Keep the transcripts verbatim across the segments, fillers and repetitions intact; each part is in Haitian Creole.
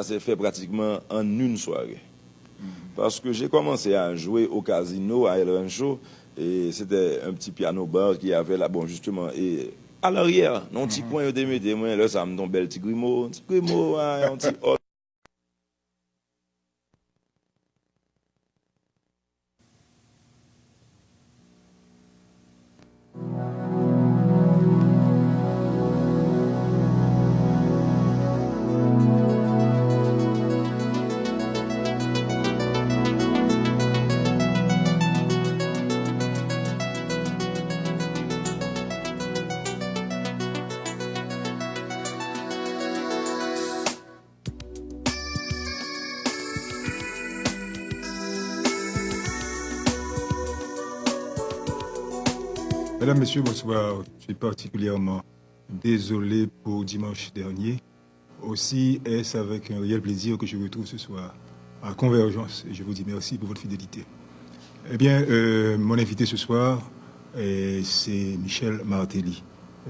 se fè pratikman an une soirée. Parce que j'ai commencé à jouer au casino à El Rancho, et c'était un petit piano bar qu'il y avait là. Bon, justement, et à l'arrière, nan yon ti kwen yo te mete mwen, lè sa m t on bèl ti grimo, ti grimo, a, yon ti hot. Mesdames, Messieurs, bonsoir. Je suis particulièrement désolé pour dimanche dernier. Aussi, est-ce avec un réel plaisir que je vous retrouve ce soir à Convergence. Et je vous dis merci pour votre fidélité. Eh bien, euh, mon invité ce soir, euh, c'est Michel Martelly.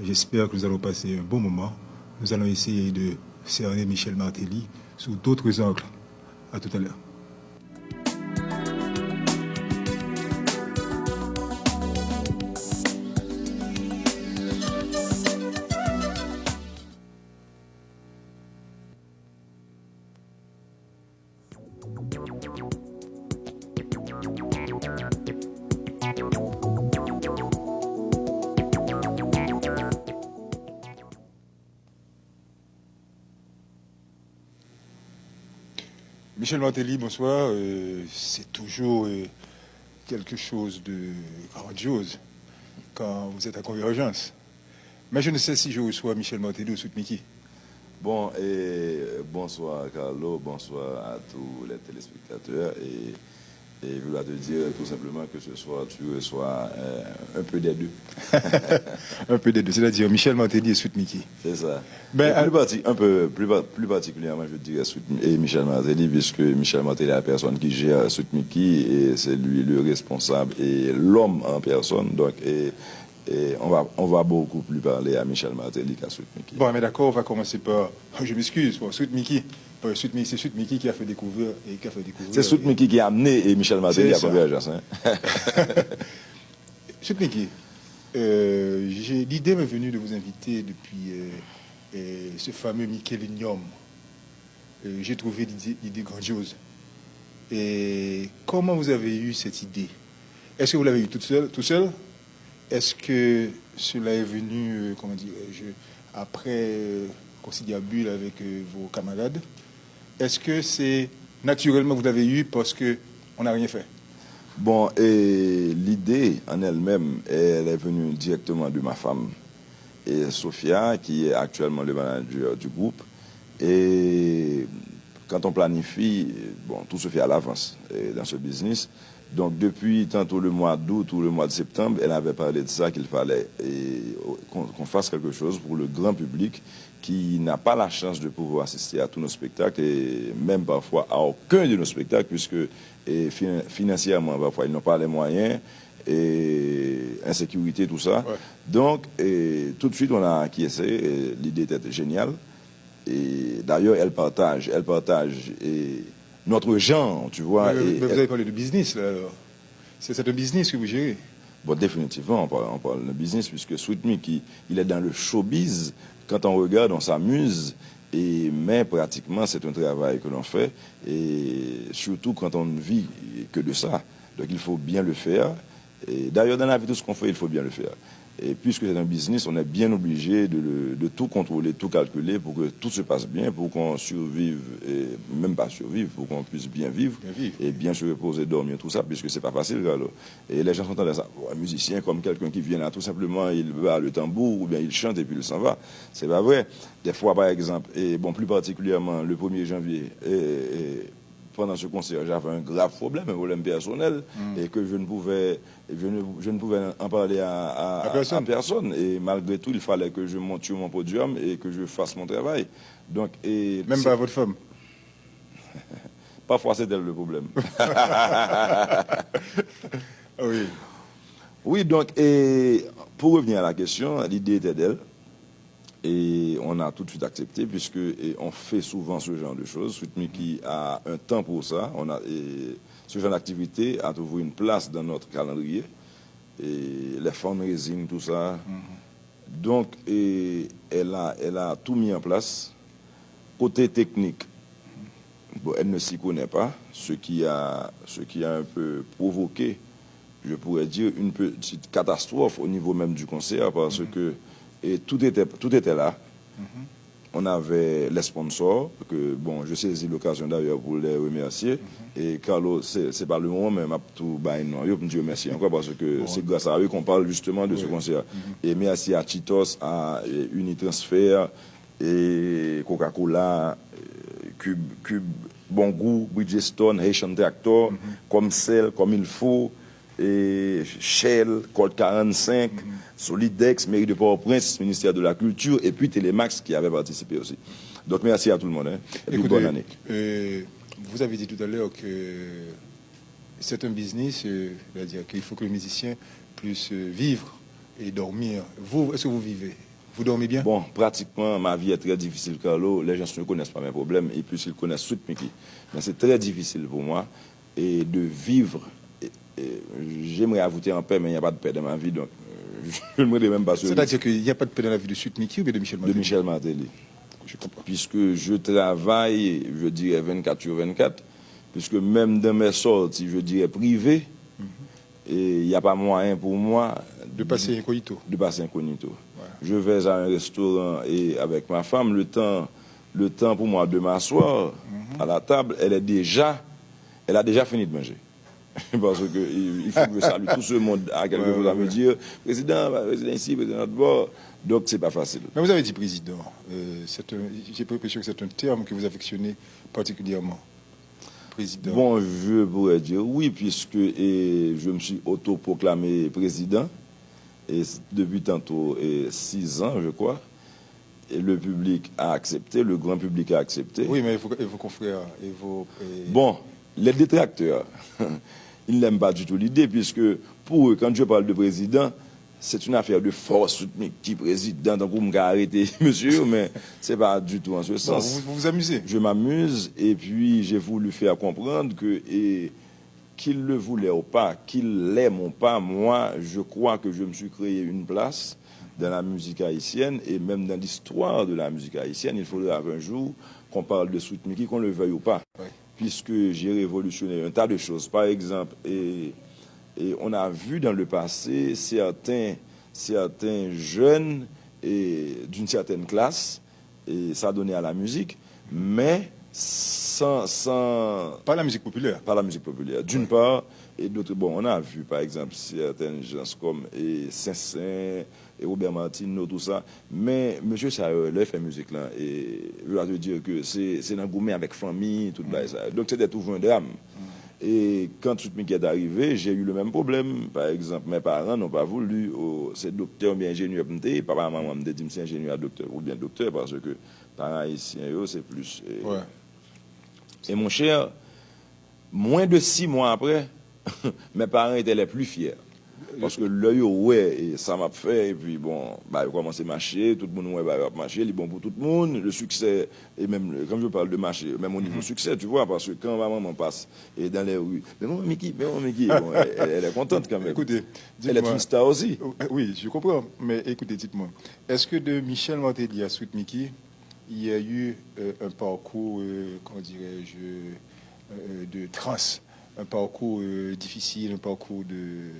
J'espère que nous allons passer un bon moment. Nous allons essayer de cerner Michel Martelly sous d'autres angles. À tout à l'heure. Michel Martelly, bonsoir. Euh, c'est toujours euh, quelque chose de grandiose quand vous êtes à Convergence. Mais je ne sais si je reçois Michel Martelly ou Sweet Micky. Bon, et bonsoir Carlo, bonsoir à tous les téléspectateurs. Et, et je dois te dire tout simplement que ce soir, tu reçois euh, un peu des deux. Un peu des deux, c'est-à-dire Michel Martelly et Sweet Micky. C'est ça. Ben, et plus, parti, un peu, plus, plus particulièrement, je dirais Sweet, et Michel Martelly, puisque Michel Martelly est la personne qui gère Sweet Micky et c'est lui le responsable et l'homme en personne. Donc, et, et on, va, on va beaucoup plus parler à Michel Martelly qu'à Sweet Micky. Bon, mais d'accord, on va commencer par. Je m'excuse, bon, Sweet Micky. Bon, Sweet Micky, c'est Sweet Micky qui a fait découvrir et qui a fait découvrir. C'est Sweet Micky qui a amené et Michel Martelly à Convergence. Hein? Sweet Micky, euh, l'idée m'est venue de vous inviter depuis euh, euh, ce fameux Mickey Linium. Euh, j'ai trouvé l'idée grandiose. Et comment vous avez eu cette idée? Est-ce que vous l'avez eu tout seul, tout seul? Est-ce que cela est venu, euh, comment dirais-je, après euh, considérable avec euh, vos camarades? Est-ce que c'est naturellement que vous l'avez eu parce que on n'a rien fait? Bon, et l'idée en elle-même, elle est venue directement de ma femme, et Sophia, qui est actuellement le manager du groupe. Et quand on planifie, bon, tout se fait à l'avance dans ce business. Donc, depuis tantôt le mois d'août ou le mois de septembre, elle avait parlé de ça, qu'il fallait qu'on fasse quelque chose pour le grand public qui n'a pas la chance de pouvoir assister à tous nos spectacles et même parfois à aucun de nos spectacles, puisque et financièrement, parfois, ils n'ont pas les moyens, et insécurité, tout ça. Ouais. Donc, et tout de suite, on a acquiescé, et l'idée était géniale. Et d'ailleurs, elle partage, elle partage et notre genre, tu vois. Mais, mais vous avez parlé de business, là, alors. C'est un business que vous gérez. Bon, définitivement, on parle, on parle de business, puisque Sweet Micky, il est dans le showbiz. Quand on regarde, on s'amuse, et, mais pratiquement, c'est un travail que l'on fait, et surtout quand on ne vit que de ça. Donc, il faut bien le faire. Et d'ailleurs, dans la vie, tout ce qu'on fait, il faut bien le faire. Et puisque c'est un business, on est bien obligé de, de tout contrôler, tout calculer pour que tout se passe bien, pour qu'on survive, et même pas survivre, pour qu'on puisse bien vivre, bien vivre, et bien se reposer, dormir, tout ça, puisque c'est pas facile, Carlo. Et les gens sont tendance à voir un musicien comme quelqu'un qui vient là, tout simplement, il bat le tambour, ou bien il chante et puis il s'en va. C'est pas vrai. Des fois, par exemple, et bon, plus particulièrement le premier janvier, et, et pendant ce concert, j'avais un grave problème, un problème personnel, et que je ne pouvais, je ne, je ne pouvais en parler à, à, à personne. Et malgré tout, il fallait que je monte sur mon podium et que je fasse mon travail. Donc, et même pas votre femme? Parfois, c'est elle le problème. Oui. Oui, donc, et pour revenir à la question, l'idée était d'elle. Et on a tout de suite accepté, puisque et on fait souvent ce genre de choses. Sweet Micky a un temps pour ça. On a, et ce genre d'activité a toujours une place dans notre calendrier. Et les fundraising, tout ça. Donc, et elle a, elle a tout mis en place. Côté technique, bon, elle ne s'y connaît pas, ce qui a, ce qui a un peu provoqué, je pourrais dire, une petite catastrophe au niveau même du concert, parce que et tout était, tout était là. On avait les sponsors, que, bon, je saisis l'occasion d'ailleurs pour les remercier. Et Carlo, c'est c'est pas le moment, mais m ap tou bay non yo pou m di yo mèsi ankò, parce que c'est grâce à eux qu'on parle justement de ce concert. Et merci à Chitos, à euh, Unitransfer, et Coca-Cola, euh, Cube, Cube Bon Goût, Bridgestone, Haitian Tractor, Comcel, Comme Il Faut, et Shell, Colt quarante-cinq, Solidex, Mairie de Port-au-Prince, Ministère de la Culture, et puis Telemax qui avait participé aussi. Donc merci à tout le monde, hein, et puis bonne année. Euh, vous avez dit tout à l'heure que c'est un business, euh, c'est-à-dire qu'il faut que le musicien puisse euh, vivre et dormir. Vous, est-ce que vous vivez? Vous dormez bien? Bon, pratiquement, ma vie est très difficile, Carlo. Les gens ne connaissent pas mes problèmes et puis ils connaissent Sweet Micky. Mais c'est très difficile pour moi et de vivre. Et, et j'aimerais ajouter en paix, mais il n'y a pas de paix dans ma vie, donc euh, je ne voudrais même pas se C'est-à-dire qu'il n'y a pas de paix dans la vie de Sweet Micky ou bien de Michel Martelly? De Michel Martelly. Je comprends. Puisque je travaille, je dirais, vingt-quatre sur vingt-quatre, puisque même dans mes sorties, je dirais, privées, et il n'y a pas moyen pour moi De passer incognito. De passer incognito. Je vais à un restaurant et avec ma femme, le temps, le temps pour moi de m'asseoir à la table, elle est déjà, elle a déjà fini de manger. Parce que il faut que je salue tout ce monde à quelque chose à me dire, président, président ici, président de bord. Donc, c'est pas facile. Mais vous avez dit président. Euh, c'est un- J'ai l'impression que c'est un terme que vous affectionnez particulièrement. Président. Bon, je pourrais dire oui, puisque et, je me suis autoproclamé président et, depuis tantôt et, six ans, je crois. Et le public a accepté, le grand public a accepté. Oui, mais et vos, et vos confrères, et vos... et- Bon, les détracteurs, ils n'aiment pas du tout l'idée, puisque pour eux, quand je parle de président, c'est une affaire de force, Sweet Micky président, tankou m ka arete mesye yo, men c'est pas du tout en ce Bon, sens. vous, vous vous amusez. Je m'amuse et puis j'ai voulu faire comprendre que et, qu'ils le voulaient ou pas, qu'ils l'aiment ou pas, moi, je crois que je me suis créé une place dans la musique haïtienne et même dans l'histoire de la musique haïtienne. Il faudra qu'un jour qu'on parle de Sweet Micky, qu'on le veuille ou pas. Oui. Puisque j'ai révolutionné un tas de choses. Par exemple, et, et on a vu dans le passé certains, certains jeunes et d'une certaine classe et s'adonner à la musique, mais sans, sans Pas la musique populaire. Par la musique populaire, d'une part, et d'autre, bon, on a vu par exemple certaines gens comme et Sensen, et Robert Martineau, tout ça, men mesye sa yo, lè yo fè mizik lan, e yo a te di ke se se nan goumen avèk fanmi, tout bagay sa. Donk se te toujou yon dram. Et quand Sweet Micky est arrivé, j'ai eu le même problème. Par exemple, mes parents n'ont pas voulu, oh, c'est docteur oubien ingénieur m te ye, papa manman m te di m se ingénieur docteur oubien docteur, parce que paran ayisyen yo, c'est plus. Et, Ouais. et mon cher, moins de six mois après, mes parents étaient les plus fiers. Paske lè yo wè e sa m ap fè, epi bon, ba yo kòmanse mache, tout moun wè ba yo ap mache, li bon pou tout moun, le succès, et même, quand je parle de marché, même au niveau succès, tu vois, parce que quand ma maman passe et dans les rues, mais maman Micky, mais maman Micky, bon, elle, elle, elle est contente quand même. Écoutez, Elle est une star aussi. Euh, oui, je comprends. Mais écoutez, dites-moi, est-ce que de Michel Martelly à Sweet Micky, il y a eu euh, un parcours, euh, comment dirais-je, euh, de trans, un parcours euh, difficile, un parcours de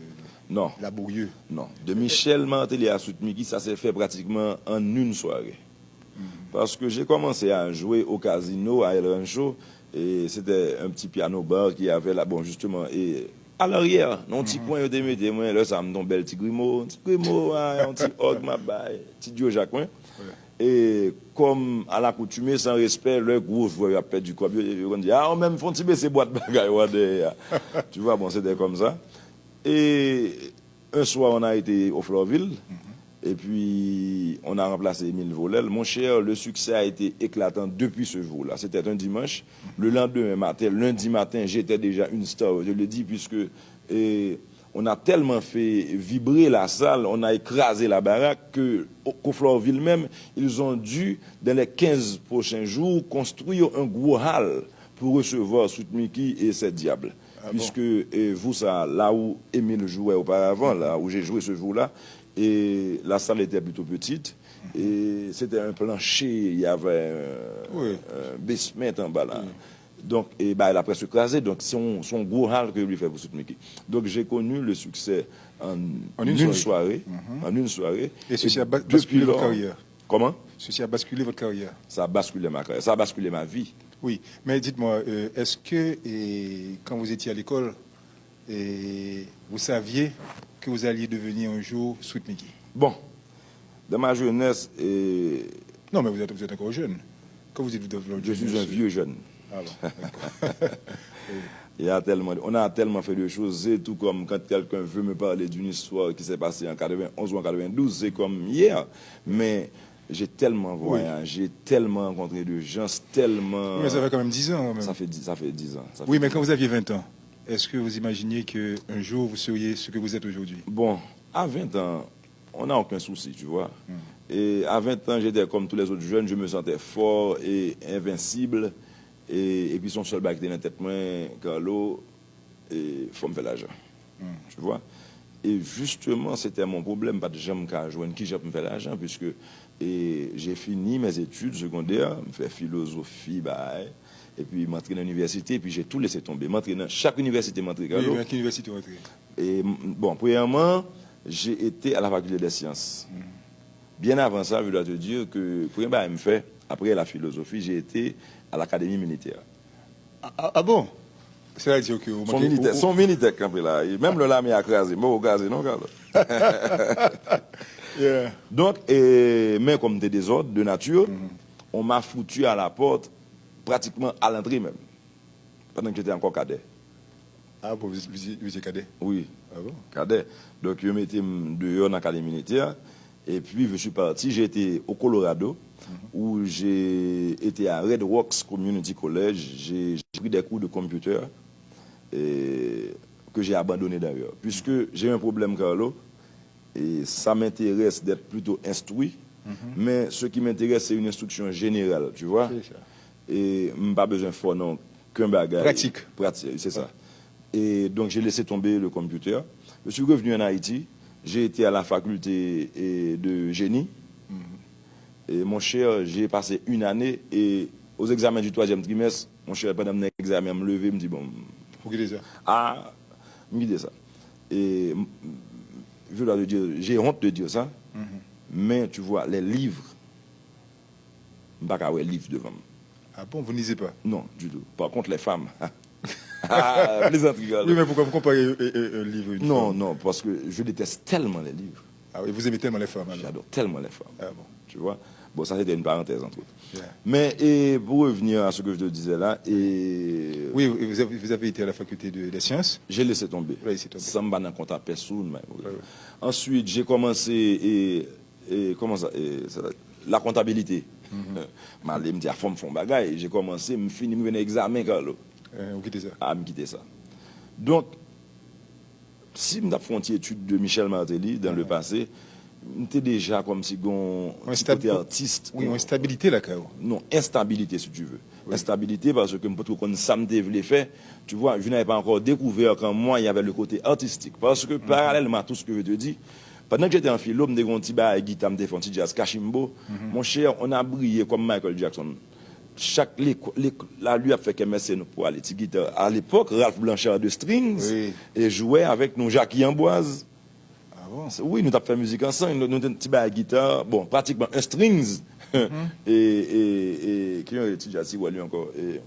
Non. laborieux? Non. De Michel Martelly à Sweet Micky, ça s'est fait pratiquement en une soirée. Parce que j'ai commencé à jouer au casino à El Rancho, et c'était un petit piano bar qui avait là, bon, justement, et à l'arrière, nan yon ti kwen yo te mete mwen, lè sa m te yon bèl ti grimo, ti grimo, ah, yon ti òg m ap bay, ti dyojak mwen. E kòm alakoutime, san respè, lè gwo jwè yo ap pèdi kòb yo, yo konn di, ah, ou menm fè yon ti bese bwat bagay ou an dèyè a. Tu vois, bon, c'était comme ça. Et un soir, on a été au Florville, et puis on a remplacé Émile Volel. Mon cher, le succès a été éclatant depuis ce jour-là. C'était un dimanche. Le lendemain matin, lundi matin, j'étais déjà une star, je le dis, puisque et, on a tellement fait vibrer la salle, on a écrasé la baraque que au- qu'au Florville même, ils ont dû, dans les quinze prochains jours, construire un gros hall pour recevoir Sweet Micky et ses diables. Ah bon? Puisque, euh, vous, ça, là où Émile jouait auparavant, là où j'ai joué ce jour-là, et la salle était plutôt petite, et c'était un plancher, il y avait un, oui, un basement en bas là. Oui. Donk, e bagay la prèske kraze. Donk, se yon, se yon gwo hal ke yo vle fè pou Sweet Micky. Donc, j'ai connu le succès en, en une soirée. En une soirée. Et ceci a ba- basculé votre carrière. Comment? Ceci a basculé votre carrière. Ça a basculé ma carrière. Ça a basculé ma vie. Oui, mais dites-moi, euh, est-ce que, et, quand vous étiez à l'école, et vous saviez que vous alliez devenir un jour Sweet Micky? Bon, dans ma jeunesse, et... Non, mais vous êtes, vous êtes encore jeune. Quand vous dites vous êtes encore jeune, je suis un vieux jeune. Ah bon, d'accord. Il y a tellement, on a tellement fait de choses. C'est tout comme quand quelqu'un veut me parler d'une histoire qui s'est passée en quatre-vingt-onze ou en quatre-vingt-douze, c'est comme hier. Mais j'ai tellement voyagé, tellement rencontré de gens, tellement... Oui, mais ça fait quand même dix ans, quand même. Ça fait dix, ça fait dix ans. Oui, mais quand vous aviez vingt ans, est-ce que vous imaginiez qu'un jour vous seriez ce que vous êtes aujourd'hui? Bon, à vingt ans, on n'a aucun souci, tu vois. Et à vingt ans, j'étais comme tous les autres jeunes, je me sentais fort et invincible. Et, et puis, son seul bagay ki te nan tèt mwen, Carlo, et faut me faire l'argent. Tu vois? Et justement, c'était mon problème, pa t janm ka jwenn kijan pou m fè lajan, puisque, et j'ai fini mes études secondaires, m fè filozofi, bagay, epi m antre nan inivèsite, epi j'ai tout laissé tomber. M antre nan chak inivèsite m antre, Carlo. Oui, nan ki inivèsite w antre? Et, m- bon, premièrement, j'ai été à la faculté des sciences. Bien avant ça, je dois te dire que premye bagay m fè, après la philosophie, j'ai été à l'académie militaire. Ah, ah, ah bon? Sètadi ke ou manke... Se yon militè, se yon militè k kanpe la. E menm lè lame a kraze, m poko kraze non, Carlo. Yeah. Donk, e, men kòm m te dezòd de nature, on m'a foutu à la porte, pratiquement à l'entrée même, pendant que j'étais encore cadet. Ah bon, vous, vous, vous étiez cadet? Oui. Ah bon? Cadet. Donc, ils ont mis dehors dans l'académie militaire. Et puis, je suis parti, j'ai été au Colorado, où j'ai été à Red Rocks Community College. J'ai j'ai pris des cours de computer, et que j'ai abandonné d'ailleurs. Puisque j'ai un problème, Carlo, et ça m'intéresse d'être plutôt instruit, mais ce qui m'intéresse, c'est une instruction générale, tu vois. C'est ça. E m pa bezwen fò nan okenn bagay. Pratik. Pratik, c'est ça. Et donc, j'ai laissé tomber le computer. Je suis revenu en Haïti. J'ai été à la faculté, eh, de génie. Et mon cher, j'ai passé une année et aux examens du troisième trimestre, mon cher, pandan m nan egzamen an, m leve, m di, bon, ou kite sa? Ah, m kite sa. Et m- je dois te dire, j'ai honte de dire ça, mais tu vois, les livres, m pa ka wè liv devan m. Ah bon, vous ne lisez pas? Non, du tout. Par contre, les femmes. Ah, plezantri, Carlo. Oui, mais pourquoi vous comparez un, un- un livre à une femme? Non, non, parce que je déteste tellement les livres. Ah oui, vous aimez tellement les femmes, alors? J'adore tellement les femmes. Ah bon? Tu vois? Bon, ça, c'était une parenthèse entre autres. Yeah. Mais, et pour revenir à ce que je te disais là, et... Oui, vous avez, vous avez été à la faculté de- des sciences? J'ai laissé tomber. Vous avez laissé tomber. Sa m pa nan kont a pèsonn, mwen. Ouais, ouais. Ensuite, j'ai commencé, et, et comment ça, et ça, la comptabilité. M ale, m di, a fò m fè yon bagay. J'ai commencé, m fini, m vin nan egzamen, Carlo. Eh, ou kite sa? Ah, m kite sa. Donk, si m t ap fè yon ti etid de Michel Martelly dans le passé, m te deja kòmsi gon ti kote atis. Oui, yon estabilite lakay ou. Non, instabilité, si tu veux. Oui. Instabilité, parce que m potko konn sa m te vle fè. Tu vois, je n'avais pas encore découvert qu'en moi, il y avait le côté artistique. Parce que, parallèlement à tout ce que je te dis, pandan ke j'étais en philo, m te gen yon ti bagay gita, m te fè yon ti djaz kachimbo. Mon cher, on a brillé comme Michael Jackson. Chak leko- lek- lari ap fè kèmèse nou pou ale ti gita. À l'époque, Ralph Blanchard de Strings, oui, e jwe avèk nou, Jacky Amboise. Ah bon? Se- wi, nou t ap fè mizik ansanm, nou, nou te ti bay gita, bon, pratikman un strings. E, e, e, ki yon ti djaz ti wè li ankò? E,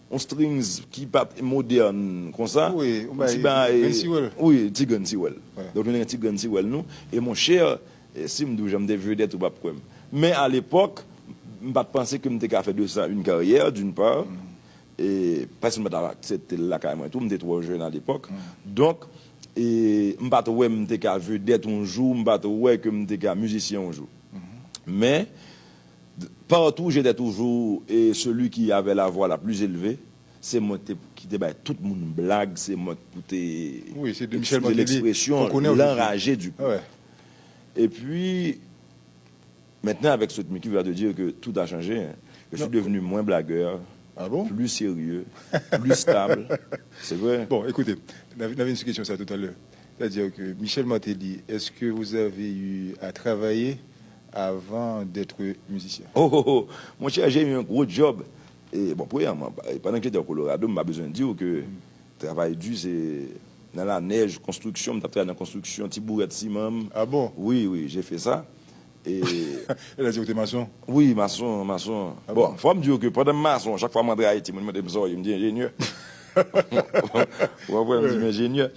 yon strings ki pa t modèn konsa. Wi, yon ti bay, ti grenn siwèl. Wi, ti grenn siwèl. Donk, nou te gen ti grenn siwèl nou. E monchè, e si m di w jan m te vedèt, ou p ap kwè m. Men alepòk, m pa t panse ke m te ka fè de sa une carrière, d'une part. E pèsonn pa t ap aksepte l lakay mwen tou, m te twò jèn alepòk. Donk, e m pa t wè m te ka vedèt yon jou, m pa t wè ke m te ka mizisyen yon jou. Men, partout, j'étais toujours, e, celui qui avait la voix la plus élevée. Se mwen ki te, ki te bay tout moun blag, se mwen ki te eksprimer l'expression, l'enragé du coup. Et puis, maintenant, avec Sweet Micky, je dois te dire que tout a changé, hein. Je suis devenu moins blagueur, plus sérieux, plus stable. C'est vrai. Bon, écoutez, n a vin sou kesyon sa toutalè. C'est-à-dire que Michel Martelly, est-ce que vous avez eu à travailler avant d'être musicien? Oh, oh, oh. Mon cher, j'ai eu un gros job. Et bon, premièrement, pendant que j'étais au Colorado, m pa bezwen di w ke travay di, se nan lanèj, konstriksyon, m t ap travay nan konstriksyon, ti bourèt siman. Ah bon? Oui, oui, j'ai fait ça. E Lè di w te mason? Wi, mason, mason. Bon, fò m di w ke pandan m mason, chak fwa m antre Ayiti, moun mande m sa w ye, m di enjenyè. Ou konprann, m di m enjenyè.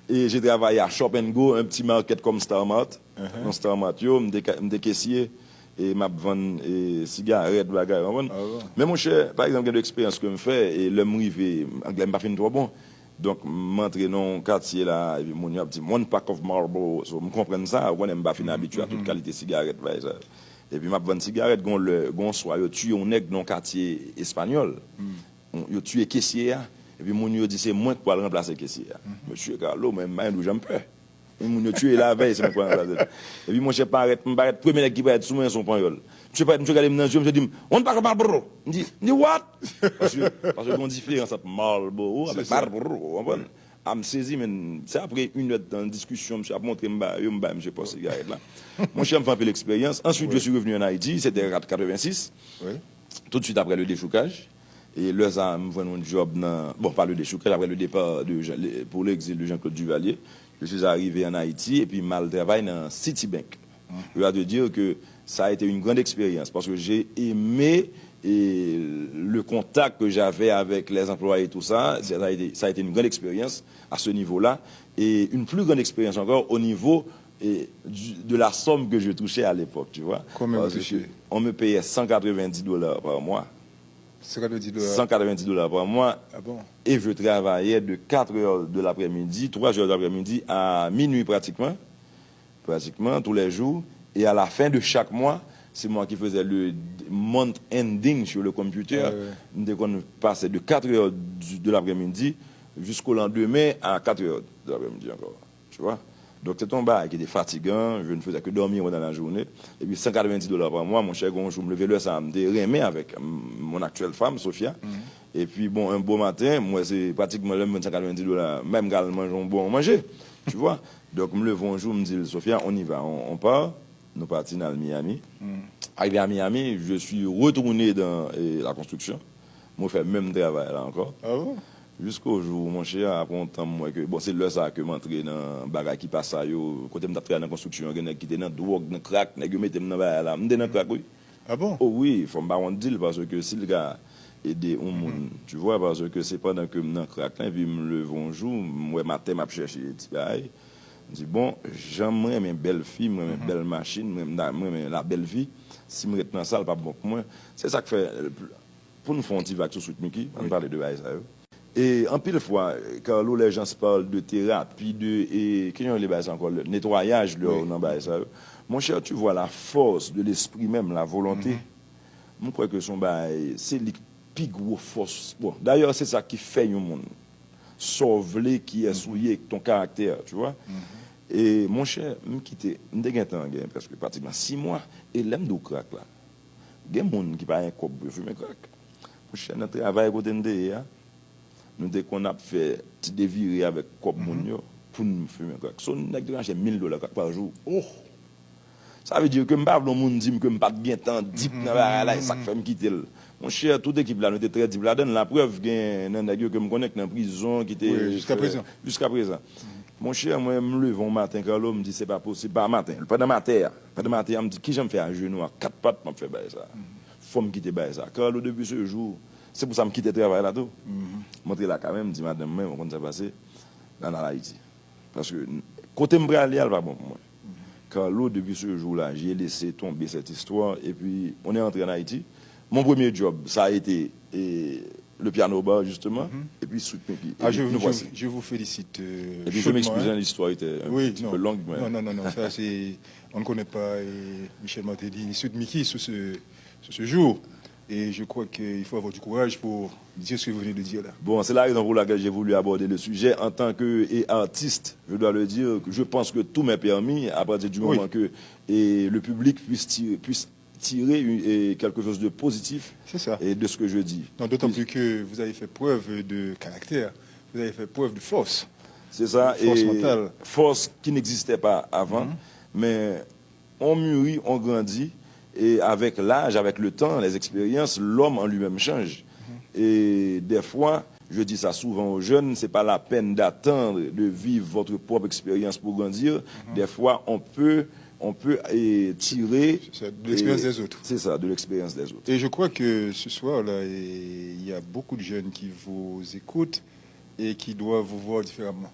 E j'ai travaillé à Shop and Go, un petit market comme Star Mart. Nan Star Mart yo, m te, m te kesye, e m ap vann e, sigarèt, bagay, ou konprann? Men monchè, pa egzanp, gen de eksperyans ke m fè, e lè m rive, anglè m pa fin twò bon. Donk, m antre nan yon katye la, epi moun yo ap di m, "One pack of Marlboro." So, m konprann sa, ou konnen m pa fin abitye a tout kalite sigarèt, bagay sa. Epi m ap vann sigarèt, gon lè, gon swa, yo tiye yon nèg nan yon katye espanyòl. Yo tiye kesye a, epi moun yo di se mwen k pral ranplase kesye a. Mesye Carlo, mwen, m pa gen dou janm pè. Moun yo tiye lavèy, se mwen k pral ranplase l. Epi monchè parèt, m parèt, premye nèg ki parèt sou mwen, se yon panyòl. Misye parèt, misye gade m nan je, misye di m, "One pack of Marlboro." M di, m di, "What?" Paske, paske gon diferans ant Marlboro avèk Marlboro, ou konprann? A m sezi, men se apre inèdtan diskisyon, misye ap montre m ba yo, m bay misye pòs sigarèt la. Monchè, m fè anpil eksperyans. Ensuite, je suis revenu en Haïti, c'était quatre-vingt-six. Tout de suite après le déchoukaj. E lè sa a, m jwenn yon djòb nan, bon, pa le déchoukaj, après le départ de Jean, le, pour l'exil de Jean-Claude Duvalier, je suis arrivé en Haïti epi m al travay nan Citibank. Je dois te dire que ça a été une grande expérience parce que j'ai aimé et le contact que j'avais avec les employés et tout ça, ça a été, ça a été une grande expérience à ce niveau-là et une plus grande expérience encore au niveau et du- de la somme que je touchais à l'époque, tu vois. Combien vous Parce que touchiez? On me payait cent quatre-vingt-dix dollars par mois. Cent quatre-vingt-dix dollars. Cent quatre-vingt-dix dollars par mois. Ah bon? Et je travaillais de quatre heures de l'après-midi, trois heures de l'après-midi à minuit pratiquement, pratiquement tous les jours. Et à la fin de chaque mois, c'est moi qui faisais le month ending sur le computer. Ah ouais. M te konn pase de quatre heures du- de l'après-midi jusqu'au lendemain à quatre heures de l'après-midi encore. Tu vois? Donc, c'était un bagay qui était fatigant. Je ne faisais que dormir pendant la journée. Et puis, cent quatre-vingt-dix dollars par mois, monchè, gon jou, m leve lè sa, m te renmen avèk, mm, mon actuelle femme, Sophia. Et puis, bon, un beau matin, mwen, se pratikman lè m jwenn cent quatre-vingt-dix dollars, menm kal manje yon bon manje. Tu vois? Donc, m leve yon jou, m di l, "Sophia, on y va, on, on part." Nou pati, n al Miami. Arrivé à Miami, je suis retourné dans eh, la construction. Mwen fè menm travay la ankò. Ah bon? Jisko jou, monchè, apre yon tan, m wè ke, bon, se lè sa a ke m antre nan bagay ki pa sa yo. Kote m t ap travay nan konstriksyon an, gen nèg ki te nan dwòg, nan krak, nèg yo mete m nan bagay la. M te nan krak, wi. Ah bon? Oh wi, fò m pa wont di l, paske si l ka ede yon moun, tu vois, paske se pandan ke m nan krak la, epi m leve yon jou, m wè maten m ap chèche ti bagay. M di, bon, jan m renmen bèl fi, m renmen bèl machin, m renmen, m renmen la bèl vi, si m ret nan sa, l p ap bon pou mwen. Se sa k fè, pou n fè yon ti vag sou Sweet Micky, ann pale de bagay sa yo. E anpil fwa, Carlo, les gens parlent de thérapie, de, e, ki jan yo rele bagay sa ankò, le nettoyage lè w nan bagay sa yo. Mon cher, tu vois la force de l'esprit même, la volonté. Mwen kwè ke se yon bagay, se li k pi gwo fòs. Bon, dayè, se sa ki fè yon moun. Sa w vle, kiyès ou ye, ton karaktè, tu vois. E monchè, m kite, m te gentan gen prèske pratikman sis mwa, e lè m di w krak la, gen moun ki pa gen kòb pou yo fimen krak. Monchè, nan travay kote n te ye a, nou te konn ap fè ti devire avèk kòb moun yo pou n fimen krak. So, nèg te konn achte mil dola krak pa jou. Oh! Sa vle di ke m pa vle yon moun di m ke m pa t gentan deep nan bagay la, e sa k fè m kite l. Monchè, tout ekip la, nou te trè deep ladan l. Laprèv, gen nan nèg yo ke m konnen k nan prizon, ki te... Wi, jiska prezan. Jiska prezan. Monchè, mwen, m leve yon maten, Carlo, m di, se pa posib, pa maten, pandan maten an, pandan maten an, m di, kijan m fè ajenou a kat pat, m ap fè bagay sa? Fò m kite bagay sa. Carlo, depi se jou, se pou sa m kite travay la tou. M antre lakay mwen, m di madanm mwen, ou konn sa k pase, n al Ayiti. Paske kote m prale a, l pa bon pou mwen. Carlo, depuis ce jour-là, j'ai laissé tomber cette histoire. Et puis, on est entré en Haïti. Mon premier job, ça a été eh, le piano bar, justement. Et puis, Sweet Micky. Et Ah, je, puis, nous je, voici. Je vous félicite euh, Et puis, je chaudement, m'excuse, hein. Hein, l'histoire était un Oui, petit non. Peu longue. Mais... Non, non, non, non, ça c'est... On ne connaît pas euh, Michel Martelly ni Sweet Micky sous ce, sous ce jour. Et je crois qu'il faut avoir du courage pour dire ce que vous venez de dire là. Bon, c'est la raison pour laquelle j'ai voulu aborder le sujet. En tant que et artiste, je dois le dire, je pense que tout m'est permis à partir du oui. moment que et le public puisse tirer, puisse tirer et quelque chose de positif C'est ça. Et de ce que je dis. Non, d'autant plus que vous avez fait preuve de caractère, vous avez fait preuve de force. C'est ça. Force et mentale. Force qui n'existait pas avant. Mm -hmm. Mais on mûrit, on grandit, et avec l'âge, avec le temps, les expériences, l'homme en lui-même change. Et des fois, je dis ça souvent aux jeunes, c'est pas la peine d'attendre de vivre votre propre expérience pour grandir. Des fois, on peut, on peut eh, tirer C'est ça, de l'expérience des autres. C'est ça, de l'expérience des autres. Et je crois que ce soir-là, eh, il y a beaucoup de jeunes qui vous écoutent et qui doivent vous voir différemment.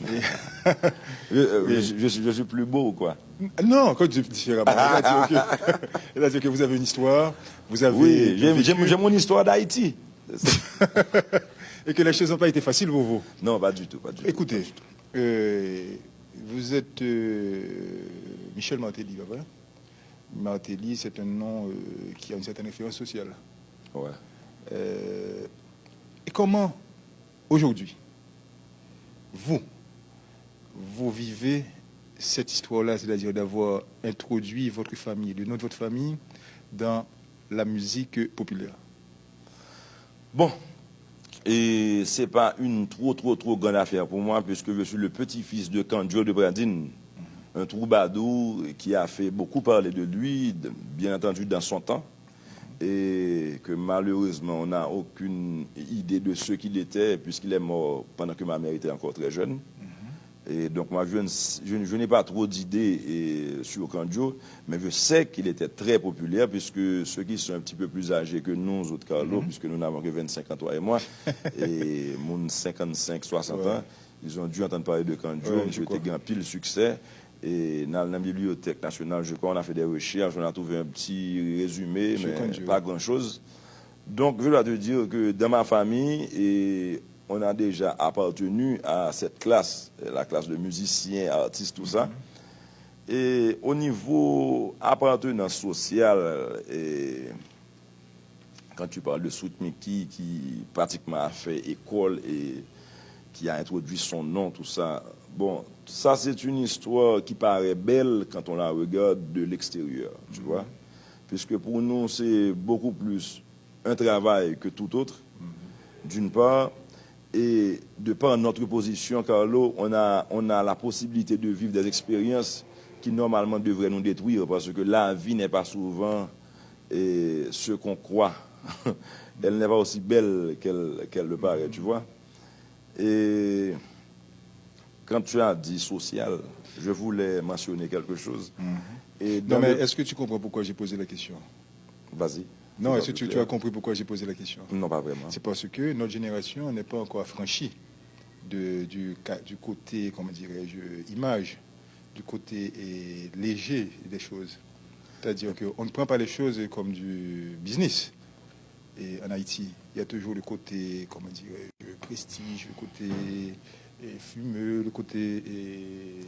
je, euh, je, je, suis, je suis plus beau ou quoi? Non, quand je dis différemment, c'est-à-dire que, c'est-à-dire que vous avez une histoire, vous avez Oui, vécu, j'ai j'ai- j'ai mon histoire d'Haïti. Et que les choses n'ont pas été faciles pour vous. Non, pas du tout, pas du tout. Écoutez, euh, vous êtes euh, Michel Martelly, pas vrai? Martelly, c'est un nom euh, qui a une certaine référence sociale. Ouais. Euh, et comment, aujourd'hui, vous, vous vivez cette histoire-là, c'est-à-dire d'avoir introduit votre famille, le nom de votre famille, dans la musique populaire? Bon, et c'est pas une trop trop trop grande affaire pour moi puisque je suis le petit-fils de Kandjo de Pradine, un troubadour qui a fait beaucoup parler de lui, bien entendu dans son temps, et que malheureusement on n'a aucune idée de ce qu'il était puisqu'il est mort pendant que ma mère était encore très jeune. Et donc, moi, je, ne- je- je n'ai pas trop d'idées eh, sur Kandjo, mais je sais qu'il était très populaire, puisque ceux qui sont un petit peu plus âgés que nous, autres Carlo, puisque nous n'avons que vingt-cinq ans, toi et moi, et moun cinquante-cinq, soixante ans, ils ont dû entendre parler de Kandjo, Ouais, je monsieur crois. Té gen pile succès. Et dans la bibliothèque nationale, je crois, on a fait des recherches, on a trouvé un petit résumé, Sur mais Kandjo. Pas grand-chose. Donc, je dois te dire que dans ma famille, et on a déjà appartenu à cette classe, la classe de musiciens, artistes, tout ça. Et au niveau appartenance sociale, et quand tu parles de Sweet Micky, qui pratiquement a fait école et qui a introduit son nom, tout ça, bon, ça c'est une histoire qui paraît belle quand on la regarde de l'extérieur, tu vois. Puisque pour nous, c'est beaucoup plus un travail que tout autre, d'une part, et de par notre position, Carlo, on a, on a la possibilité de vivre des expériences qui normalement devraient nous détruire parce que la vie n'est pas souvent eh, ce qu'on croit. Elle n'est pas aussi belle qu'elle qu'elle le paraît, tu vois. Et quand tu as dit social, je voulais mentionner quelque chose. Et Non, dans mais le- est-ce que tu comprends pourquoi j'ai posé la question? Vas-y. Non, Fais est-ce que plus tu, tu clair. as compris pourquoi j'ai posé la question? Non, pas vraiment. C'est parce que notre génération n'est pas encore affranchie de, du, ca- du côté, comment dirais-je, image, du côté eh, léger des choses. C'est-à-dire qu'on ne prend pas les choses comme du business. Et en Haïti, il y a toujours le côté, comment dirais-je, prestige, le côté eh, fumeux, le côté eh,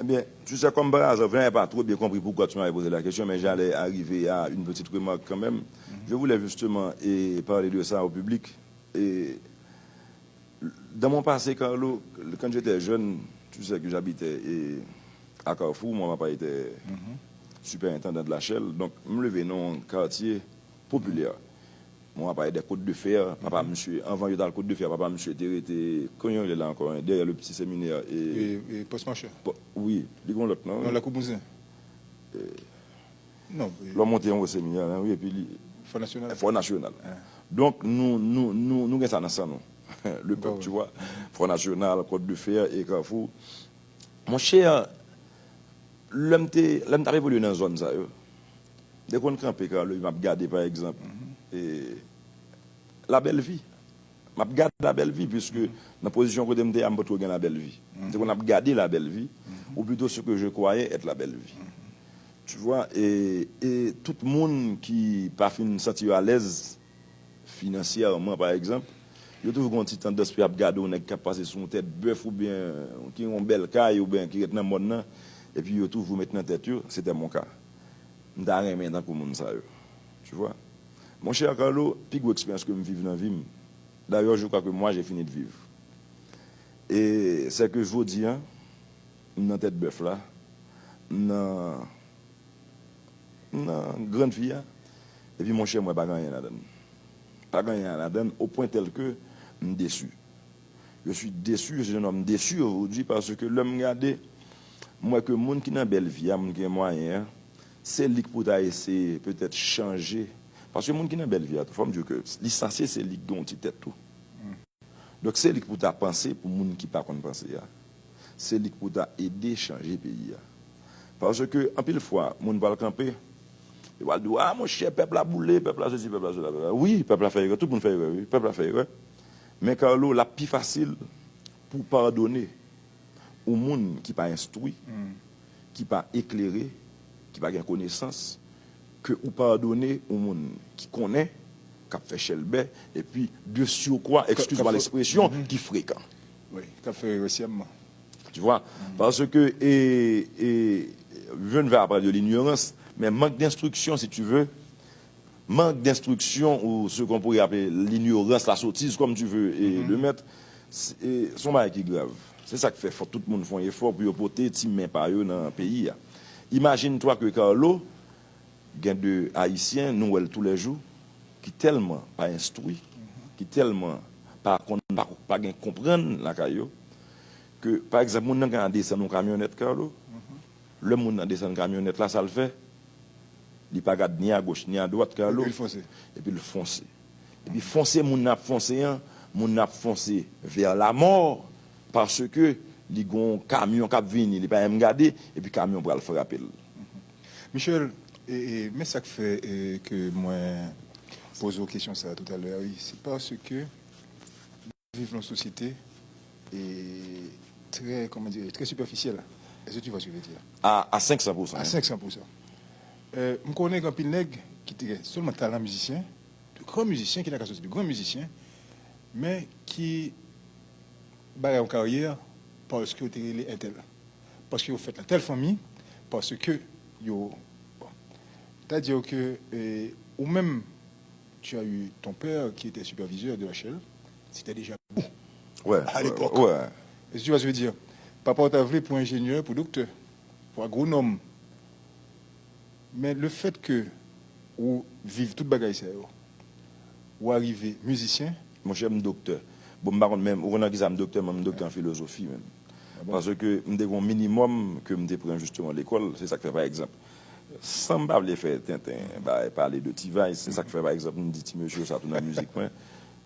Eh bien, tu sais, comme par hasard, je n'avais pas trop bien compris pourquoi tu m'avais posé la question, mais j'allais arriver à une petite remarque quand même. Je voulais justement eh, parler de ça au public. Et dans mon passé, Carlo, quand j'étais jeune, tu sais que j'habitais eh, à Carrefour, mon papa était superintendant de la Shell. Donc, je me levais dans un quartier populaire. Mon papa était Côte de Fer, papa monsieur, avant il était Côte de Fer, papa monsieur était arrêté, quand il est là encore, hein, derrière le petit séminaire. Et, eh, eh, post machin. Po- oui, il y a l'autre, non? Non, la Cour Bouzen. Non, eh, L'homme monté au séminaire, hein, oui, et puis il- Front National. Front National. Donc, nous, nous, nous, nous, ça dans ça, non. Le peuple, tu vois. Front National, Côte de Fer et Carrefour. Mon cher, lè m te, lè m t ap evolye nan zòn sa yo, m te konn kanpe Carlo, m ap gade, pa egzanp, e, la bèl vi. M ap gade la bèl vi, puiske nan pozisyon kote m te a, m pa t ko gen la bèl vi. M te konn ap gade la bèl vi, ou plito ce que je croyais être la bèl vi. Tu vois, e, e tout moun ki pa fin santi yo alèz, finansyèman, pa egzanp, yo toujou gen yon ti tandans pou y ap gade yon nèg k ap pase sou yon tèt bèf oubyen ki gen yon bèl kay oubyen ki ret nan mòn nan, epi yo toujou met nan tèt yo, c'était mon cas. M ta renmen tankou moun sa yo. Tu vois? Mon cher Carlo, pi gwo eksperyans ke m viv nan vi m. D'ailleurs, je crois que moi, j'ai fini de vivre. E sè ke jodi a, m nan tèt bèf la, m nan, m nan grann fi a, epi monchè, mwen pa gen anyen ladann. Pa gen anyen ladann, au point tel que m desi. Je suis déçu, je suis un homme déçu aujourd'hui, paske lè m gade, m wè ke moun ki nan bèl vi a, moun ki gen mwayen an, se li k pou ta eseye petèt chanje. Paske moun ki nan bèl vi a tou, fò m di w ke li sanse se li k gen yon ti tèt tou. Donk, se li k pou ta panse pou moun ki pa konn panse a. Se li k pou ta ede chanje peyi a. Paske, anpil fwa, moun pral kanpe, yo pral di w, "A, monchè, pèp la boule, pèp la sesi, pèp la sela, pèp la." Wi, pèp la fè erè, tout moun fè erè, wi, pèp la fè erè. Men, Carlo, l ap pi fasil pou w padone yon moun ki pa enstwi, ki pa eklere, ki pa gen konesans, ke ou padone yon moun ki konnen, k ap fè chèlbè, epi de surcroît, excuse-moi l'expression, ki frekan. Wi, k ap fè erè syèlman. Tu vois? Paske, e, e, je ne vais pas parler de l'ignorance, mais manque d'instruction, si tu veux, manque d'instruction, ou ce qu'on pourrait appeler l'ignorance, la sottise, comme tu veux, et le mettre, se yon bagay ki grav. Se sa k fè fò tout moun fè yon efò pou yo pote ti men pa yo nan peyi a. Imagine-toi que Carlo, gen de Ayisyen, nou wè l toulèjou, ki tèlman pa enstwi, ki tèlman pa konn, pa, pa gen konprann lakay yo, ke, pa egzanp, moun nan ka desann yon kamyonèt, Carlo, lè moun nan desann kamyonèt la, sa l fè? Li pa gad ni agoch, ni adwat, Carlo. Epi l fonse. Epi l fonse. Epi fonse moun nan ap fonse an, moun nan ap fonse vers la mort, paske li gon kamyon k ap vini, li pa menm gade, epi kamyon pral frape l. Michel, e, e, men sa k fè, e, ke mwen poze w kesyon sa a toutalè a, wi, se paske viv nan sosyete e trè, kòman dire, trè sipèfisyèl. Est-ce que tu vois ce que je veux dire? À, à cinq cents pour cent, hein. À cinq cents pour cent. Euh, m konnen gen anpil nèg ki te gen sèlman talan mizisyen, de gran mizisyen, ki nan ka soti de gran mizisyen, men ki bay yon karyè paske yo te rele entèl. Paske yo fèt nan tèl fanmi, paske yo, bon. C'est-à-dire que, euh, ou menm, tu as eu ton père qui était superviseur de H L, c'était déjà bon à l'époque. Ouais, ouais. Est-ce que tu vois ce que je veux dire? Papa w ta vle pou enjenyè, pou doktè, pou agwonòm. Men le fait que ou viv tout bagay sa yo, ou arive mizisyen. Monchè, m doktè. Bon, m pa konn menm, ou konn nan kisa m doktè, men m doktè an filozofi, menm. Ah bon? Paske m te gen yon minimòm ke m te pran jisteman lekòl, se sa k fè, pa egzanp, san m pa vle fè tenten, bay, pale de T-Vice, se sa k fè, pa egzanp, m di ti mesye yo sa tou nan mizik mwen.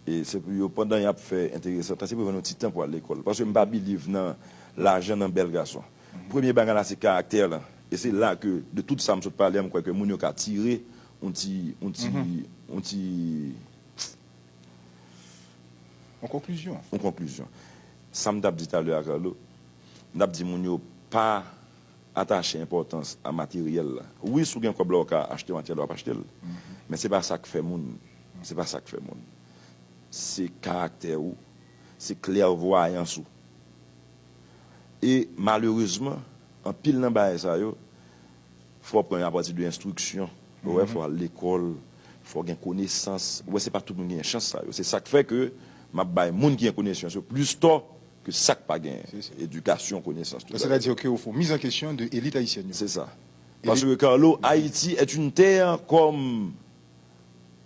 E se pou yo, pandan y ap fè enteresan, se pou yo jwenn yon ti tan pou al lekòl. Paske m pa believe nan lajan, nan bèl gason. Premye bagay la, se karaktè lan. E se la ke, de tout sa m sot pale a, m kwè ke moun yo ka tire yon ti, yon ti, yon ti, yon konklizyon. Yon konklizyon. Sa m t ap di talè a, Carlo, m t ap di moun yo pa atache enpòtans a materyèl la. Wi, si w gen kòb la, w ka achte materyèl, w ap achte l. Men se pa sa k fè moun. Se pa sa k fè moun. Se karaktè ou, se klèvwayans ou. E malerezman, anpil nan bagay sa yo, fò w pran yo apati de enstriksyon. Ou wè, fò w al lekòl, fò w gen konesans. Ou wè, se pa tout moun ki gen chans sa yo. Se sa k fè ke m ap bay moun ki gen konesans yo plis tò ke sa k pa gen edikasyon, konesans, tout bagay. C'est-à-dire que, au fond, mise en question de élite haïtienne. C'est ça. Parce que, Carlo, Haïti est une terre comme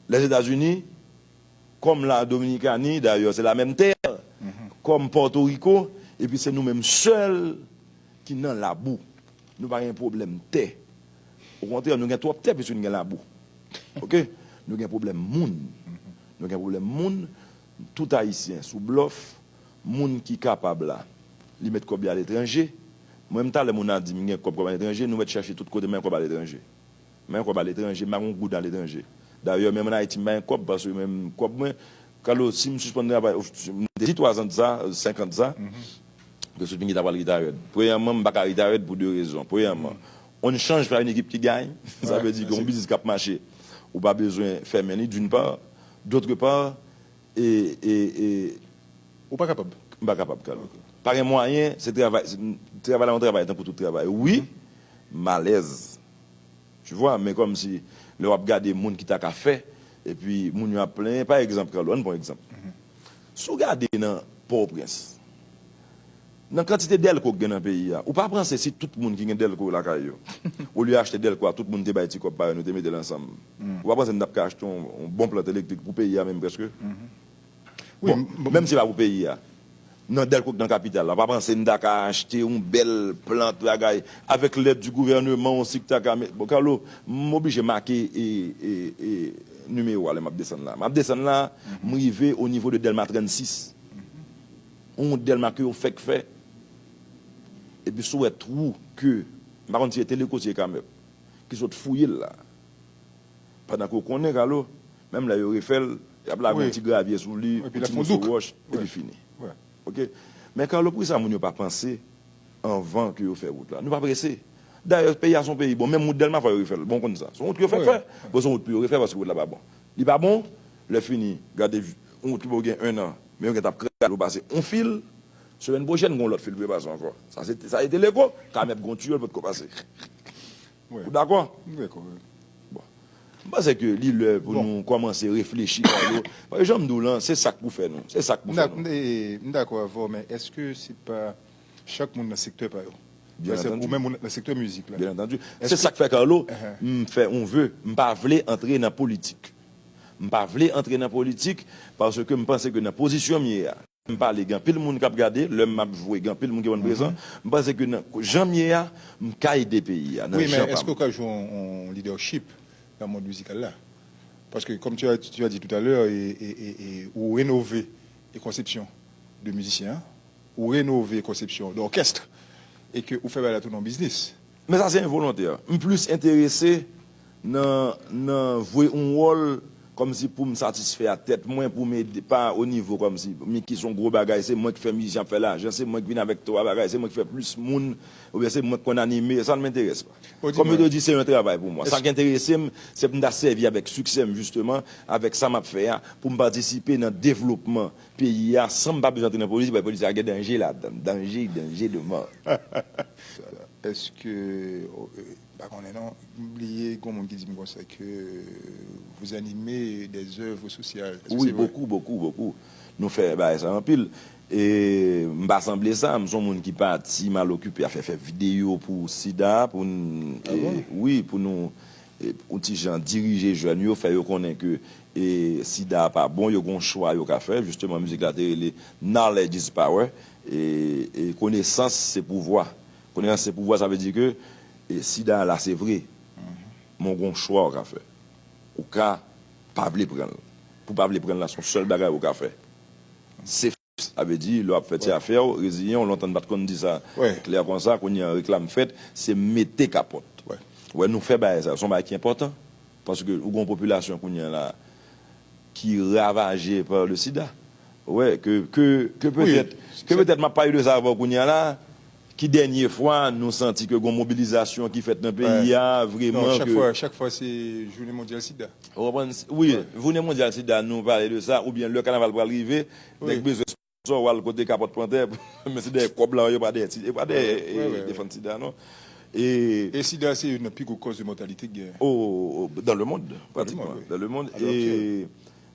les États-Unis, comme la Dominicanie, d'ailleurs, c'est la même terre, comme Porto Rico, epi se nou menm sèl ki nan labou. Nou pa gen pwoblèm tè. Okontrè, nou gen twòp tè piske nou gen labou. Oke? Nou gen pwoblèm moun. Nou gen pwoblèm moun. Tout Ayisyen sou blòf. Moun ki kapab la, li met kòb li aletranje. Mwen, m talè moun nan di m gen kòb, kòb aletranje, nou mèt chèche tout kote, men kòb aletranje. Men kòb aletranje, m pa gon goud aletranje. Dayè, menm ann Ayiti, m pa gen kòb, paske menm kòb mwen, Carlo, si m sispann travay, m te di twa zan de sa, senk an de sa, ke sou Pinky ta pral retired. Premyèman, m pa ka retired pou de rezon. Premyèman, on ne change pas une équipe qui gagne. Sa vle di ke yon biznis k ap mache, ou pa bezwen fèmen li, d'une part. D'autre part, e, e, e, ou pa kapab. M pa kapab, Carlo. Pa gen mwayen, se travay, se, travay la, yon travay, tankou tout travay. Wi, m alèz. Tu vois, men kòmsi, lè w ap gade moun ki ta ka fè, Epi moun yo ap plenyen. Pa egzanp, Carlo, ann pran egzanp. Si w gade nan Pòtoprens, nan kantite dèlko k gen nan peyi a, ou pa panse si tout moun ki gen dèlko lakay yo, olye achte dèlko a, tout moun te bay ti kòb pa yo, nou te mete l ansanm, ou pa panse n t ap ka achte yon, yon bon plant elektrik pou peyi a menm prèske? Bon, menm si se pa pou peyi a, nan dèlko k nan kapital la, pa panse n ta ka achte yon bèl plant bagay avèk lèd di gouvèneman, yon sik ta ka met. Bon, Carlo, m oblije make e, e, e, nimewo a lè m ap desann la. M ap desann la, m rive o nivo de Dèlma trannsis. Yon Dèlma ke yo fèk fè. Epi si w wè twou ke, m pa konn si se Teleco, si se Camep, ki sot fouye l la. Pandan ke w konnen, Carlo, menm lè yo refè l, y ap lage yon ti gravye sou li, yon ti moso wòch, epi fini. Oke? Men, Carlo, poukisa moun yo pa panse anvan ke yo fè wout la? Nou pa prese. Dayè, peyi a se yon peyi, bon, menm wout Dèlma fò yo refè l. Bon, w konn sa. Se yon wout ke yo fèk fè. Bon, se yon wout pou yo refè paske wout la pa bon. Li pa bon, lè fini, gade yon wout ki poko gen en an, men yo gentan ap kraze l, yo pase yon fil, semèn pwochèn, gen yon lòt fil pou yo pase ankò. Sa se, sa se Teleco, Camep gen yon tiyo, l potko pase. Ou dakò? M dakò, wi. Bon. M panse ke li lè pou nou kòmanse reflechi, Carlo. Paske jan m di w lan, se sa k pou fè nou. Se sa k pou fè nou. M dakò avè w, men èske se pa chak moun nan sektè pa yo? Byen antandi. Ou menm ou nan sektè mizik la. Byen antandi. Se sa k fè, Carlo, m fè yon ve. M pa vle antre nan politik. M pa vle antre nan politik paske m panse ke nan pozisyon m ye a, m pale, gen anpil moun k ap gade, lè m ap jwe, gen anpil moun ki konn prezan. M panse ke nan, jan m ye a, m ka ede peyi a, nan jan pa m. Wi, men èske w ka jwe yon, yon leadership nan mond mizikal la? Paske, comme tu as, tu as dit tout à l'heure, e, e, e, e, ou renove e konsepsyon de mizisyen an, ou renove konsepsyon de òkès, e ke ou fè bagay la tounen yon biznis. Men sa se envolontè. M plis enterese nan, nan jwe yon wòl kòmsi pou m satisfè a tèt mwen, pou m ede, pa o nivo kòmsi Mickey se yon gwo bagay, se mwen ki fè mizisyen ap fè lajan, se mwen ki vin avèk twa bagay, se mwen ki fè plis moun, oubyen se mwen ki konn anime, sa n m enterese pa. Kòm yo te di, se yon travay pou mwen. Sa k enterese m, se pou m ta sèvi avèk siksè m, jisteman, avèk sa m ap fè a, pou m patisipe nan devlopman peyi a, san m pa bezwen antre nan politik, paske politik la gen danje ladan l, danje, danje de mò. Èske, o, e, pa konnen non, m bliye, gon moun ki di m konsa ke vous animez des œuvres sociales. Èske se vre? Wi, bokou, bokou, bokou. Nou fè bagay sa anpil. E m pa sanble sa, m se yon moun ki pati, m al okipe afè fè videyo pou sida, pou n, e, wi, pou nou, e, yon ti jan dirije jèn yo, fè yo konnen ke, e, sida a pa bon, yo gen yon chwa yo ka fè. Jisteman, mizik la te rele Knowledge is power. E, e konesans se pouvwa. Konesans se pouvwa, sa vle di ke, e, sida a la se vre. Men w gen yon chwa w ka fè. Ou ka pa vle pran l. Pou w pa vle pran l la, se yon sèl bagay ou ka fè. Se sa vle di, lè w ap fè ti afè w, reziyen w, lontan n pa t konn di sa klè konsa, kounye a reklam fèt, se mete kapòt. Ou wè, nou fè bagay sa, se yon bagay ki enpòtan, paske ou gen yon popilasyon kounye a la ki ravaje pa le sida. Ou wè, ke, ke, ke petèt, ke petèt m ap pale de sa avè w kounye a la, ki dènye fwa nou santi ke gen yon mobilizasyon ki fèt nan peyi a, vreman ke. Non, chak fwa, chak fwa se jounen mondyal sida. Ou konprann? Wi, jounen mondyal sida, nou pale de sa, oubyen lè kanaval pral rive, nèg bezwen sponsò, w al kote Kapòt Pantè, men se dèyè kòb la, yo pa dèyè ti, yo pa dèyè, e, defann sida, non. E, e sida se youn nan pi gwo kòz de mòtalite ki gen. O, o, o, dans le monde, pratiquement. Dans le monde, wi. E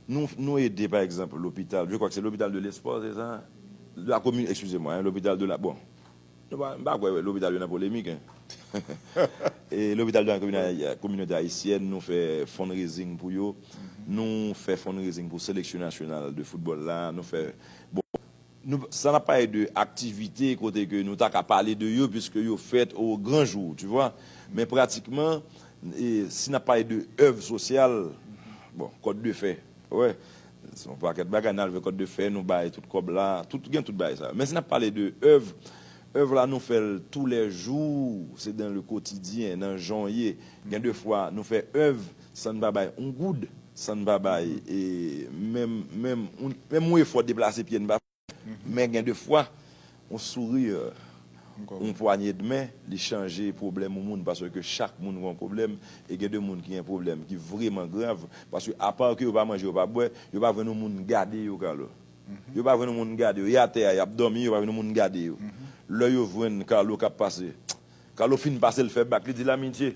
nou, nou ede, pa egzanp, lopital, je crois que c'est l'hôpital de l'espoir, c'est ça? De la commune, excusez-moi, hein, l'hôpital de la, bon, nou pa, m pa kwè lopital yo nan polemik, hein. E lopital de la kominote, kominote ayisyèn, nou fè fundraising pou yo. Nou fè fundraising pou seleksyon nasyonal de foutbòl la. Nou fè, bon, nou, sa n ap pale de aktivite kote ke nou ta ka pale de yo, puiske yo fèt o gran jou, tu vois. Men pratikman, e, si n ap pale de èv sosyal, bon, Kòd de Fè, wè, se yon pakèt bagay, n al jwe Kòd de Fè, nou bay tout kòb la, tout, gen tout bagay sa. Men si n ap pale de èv, èv la, nou fè l toulèjou, se dans le quotidien, nan jan w ye. Gen de fwa, nou fè èv san n pa bay yon goud, san n pa bay, e, menm, menm, menm yon efò deplase pye n pa fè. Men gen de fwa, yon souri, yon pwanye de men, li chanje pwoblèm yon moun, paske chak moun gen yon pwoblèm, e gen de moun ki gen pwoblèm ki vrèman grav, paske apa ke yo pa manje, yo pa bwè, yo pa jwenn yon moun gade yo, Carlo. Yo pa jwenn yon moun gade yo, y atè a, y ap dòmi, yo pa jwenn yon moun gade yo. Lè yo jwenn Carlo k ap pase, Carlo fin pase, l fè bak, li di, Lamitye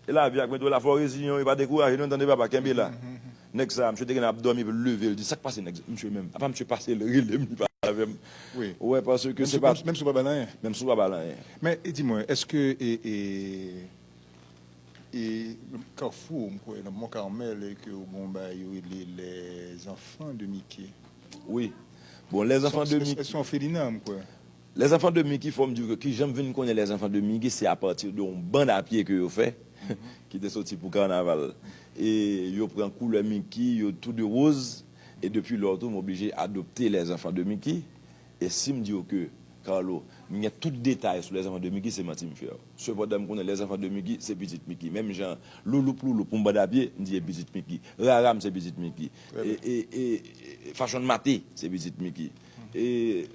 e lavi ak mete w la, fò w reziyen w, e pa dekouraje non, tande papa, kenbe la. Nèg sa, misye te gen ap dòmi, epi l leve, l di, "Sa k pase nèg sa?" Misye menm, apa misye pase, l rele m, li pale avè m. Wi. Ou wè, paske Menm se si, pa, menm, menm si w pa ba l anyen. Menm si w pa ba l anyen. Men, e di mwen, èske e, e, e Kafou, m kwè, nan Mont Carmel, e ke w gon bagay yo rele Les Enfants de Mickey? Wi. Bon, Les Enfants de Mickey. Èske se yon felina, m kwè? Les Enfants de Mickey, fò m di w ke kijan m vin konnen Les Enfants de Mickey, se apati de yon bann a pye ke yo fè, ki te soti pou kanaval. E yo pran koulè Mickey, yo tou de woz, e depi lò tou, m oblije adopte Les Enfants de Mickey. E si m di w ke, Carlo, m gen tout detay sou Les Enfants de Mickey, se manti m fè w. Sepandan, m konnen Les Enfants de Mickey, se pitit Mickey. Menm jan, Louloup Louloup, pou m bann a pye, m di e pitit Mickey. Raram, se pitit Mickey. E, e, e, e Fashion Maté, se pitit Mickey. E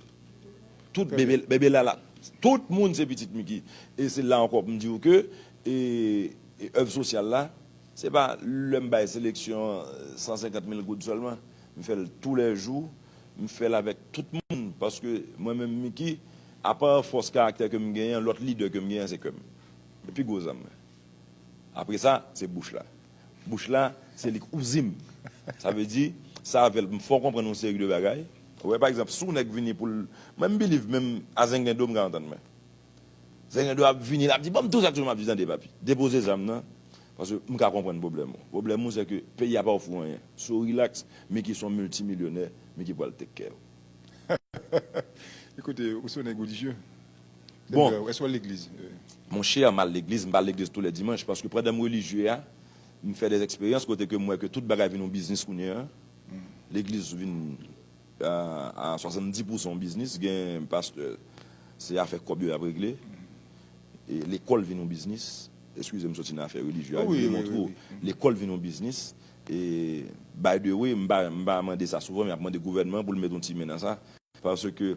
tout bebe, bebe Lala, tout moun se pitit Mickey. E se la ankò pou m di w ke e, e èv sosyal la, se pa lè m bay seleksyon san senkant mil goud sèlman. M fè l toulèjou, m fè l avèk tout moun, paske mwen menm Mickey, apa fòs karaktè ke m genyen, lòt lidè ke m genyen se kè m. Epi gwo zam mwen. Apre sa, se bouch la. Bouch la, se li k ouzi m. Sa vle di, sa avè l, m fè w konprann yon seri de bagay. Ou wè, pa egzanp, si yon nèg vini pou l, mwen m believe menm a Zenglendo m ka antann mwen. Zenglendo ap vini, l ap di, "Ban m tou sa k sou mwen," m ap di, "Tande, papi, depoze zam nan, paske m ka konprann pwoblèm ou. Pwoblèm ou, se ke peyi a pa ofri w anyen. Si w relax, Mickey se yon miltimilyonè, Mickey pral take care w." Ekoute, ou se yon nèg relijye. Bon. Èske w al legliz? Monchè, m al legliz, m pa al legliz tou lè dimanch, paske pandan m relijye a, m fè de eksperyans kote ke m wè ke tout bagay vin yon biznis kounye a. Legliz vin a, a swasanndis pousan yon biznis, gen pastè, se afè kòb yo y ap regle. E lekòl vin yon biznis. Eskize m, soti nan afè relijye a, Wi, m vle wi, montre wi, w. Lekòl vin yon biznis. E by the way, m pa, m pa mande sa souvan, men m ap mande gouvènman pou l met yon ti men nan sa. Paske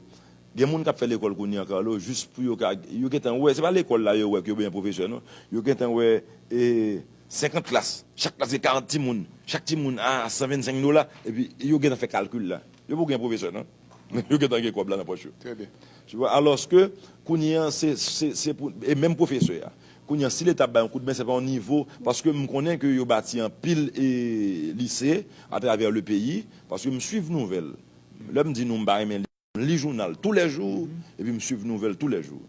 gen moun k ap fè lekòl kounye a, Carlo, jis pou yo ka, yo gentan wè, se pa lekòl la yo wè ke yo bezwen pwofesè, non. Yo gentan wè e, senkant klas, chak klas gen karant timoun, chak timoun a san vennsenk dola, epi yo gentan fè kalkil la. Yo poko gen pwofesè, non. Yo gentan gen kòb la nan pòch yo. Trè byen. Tu vois, alòske, kounye a, se, se, se pou, e menm pwofesè a. Kounye a, si Leta ap bay yon kout men, se pa yon nivo, paske m konnen ke yo bati anpil e, lise atravè le peyi, paske m swiv nouvèl. Lè m di nou, m pa renmen li, m li jounal toulèjou, epi m swiv nouvèl toulèjou.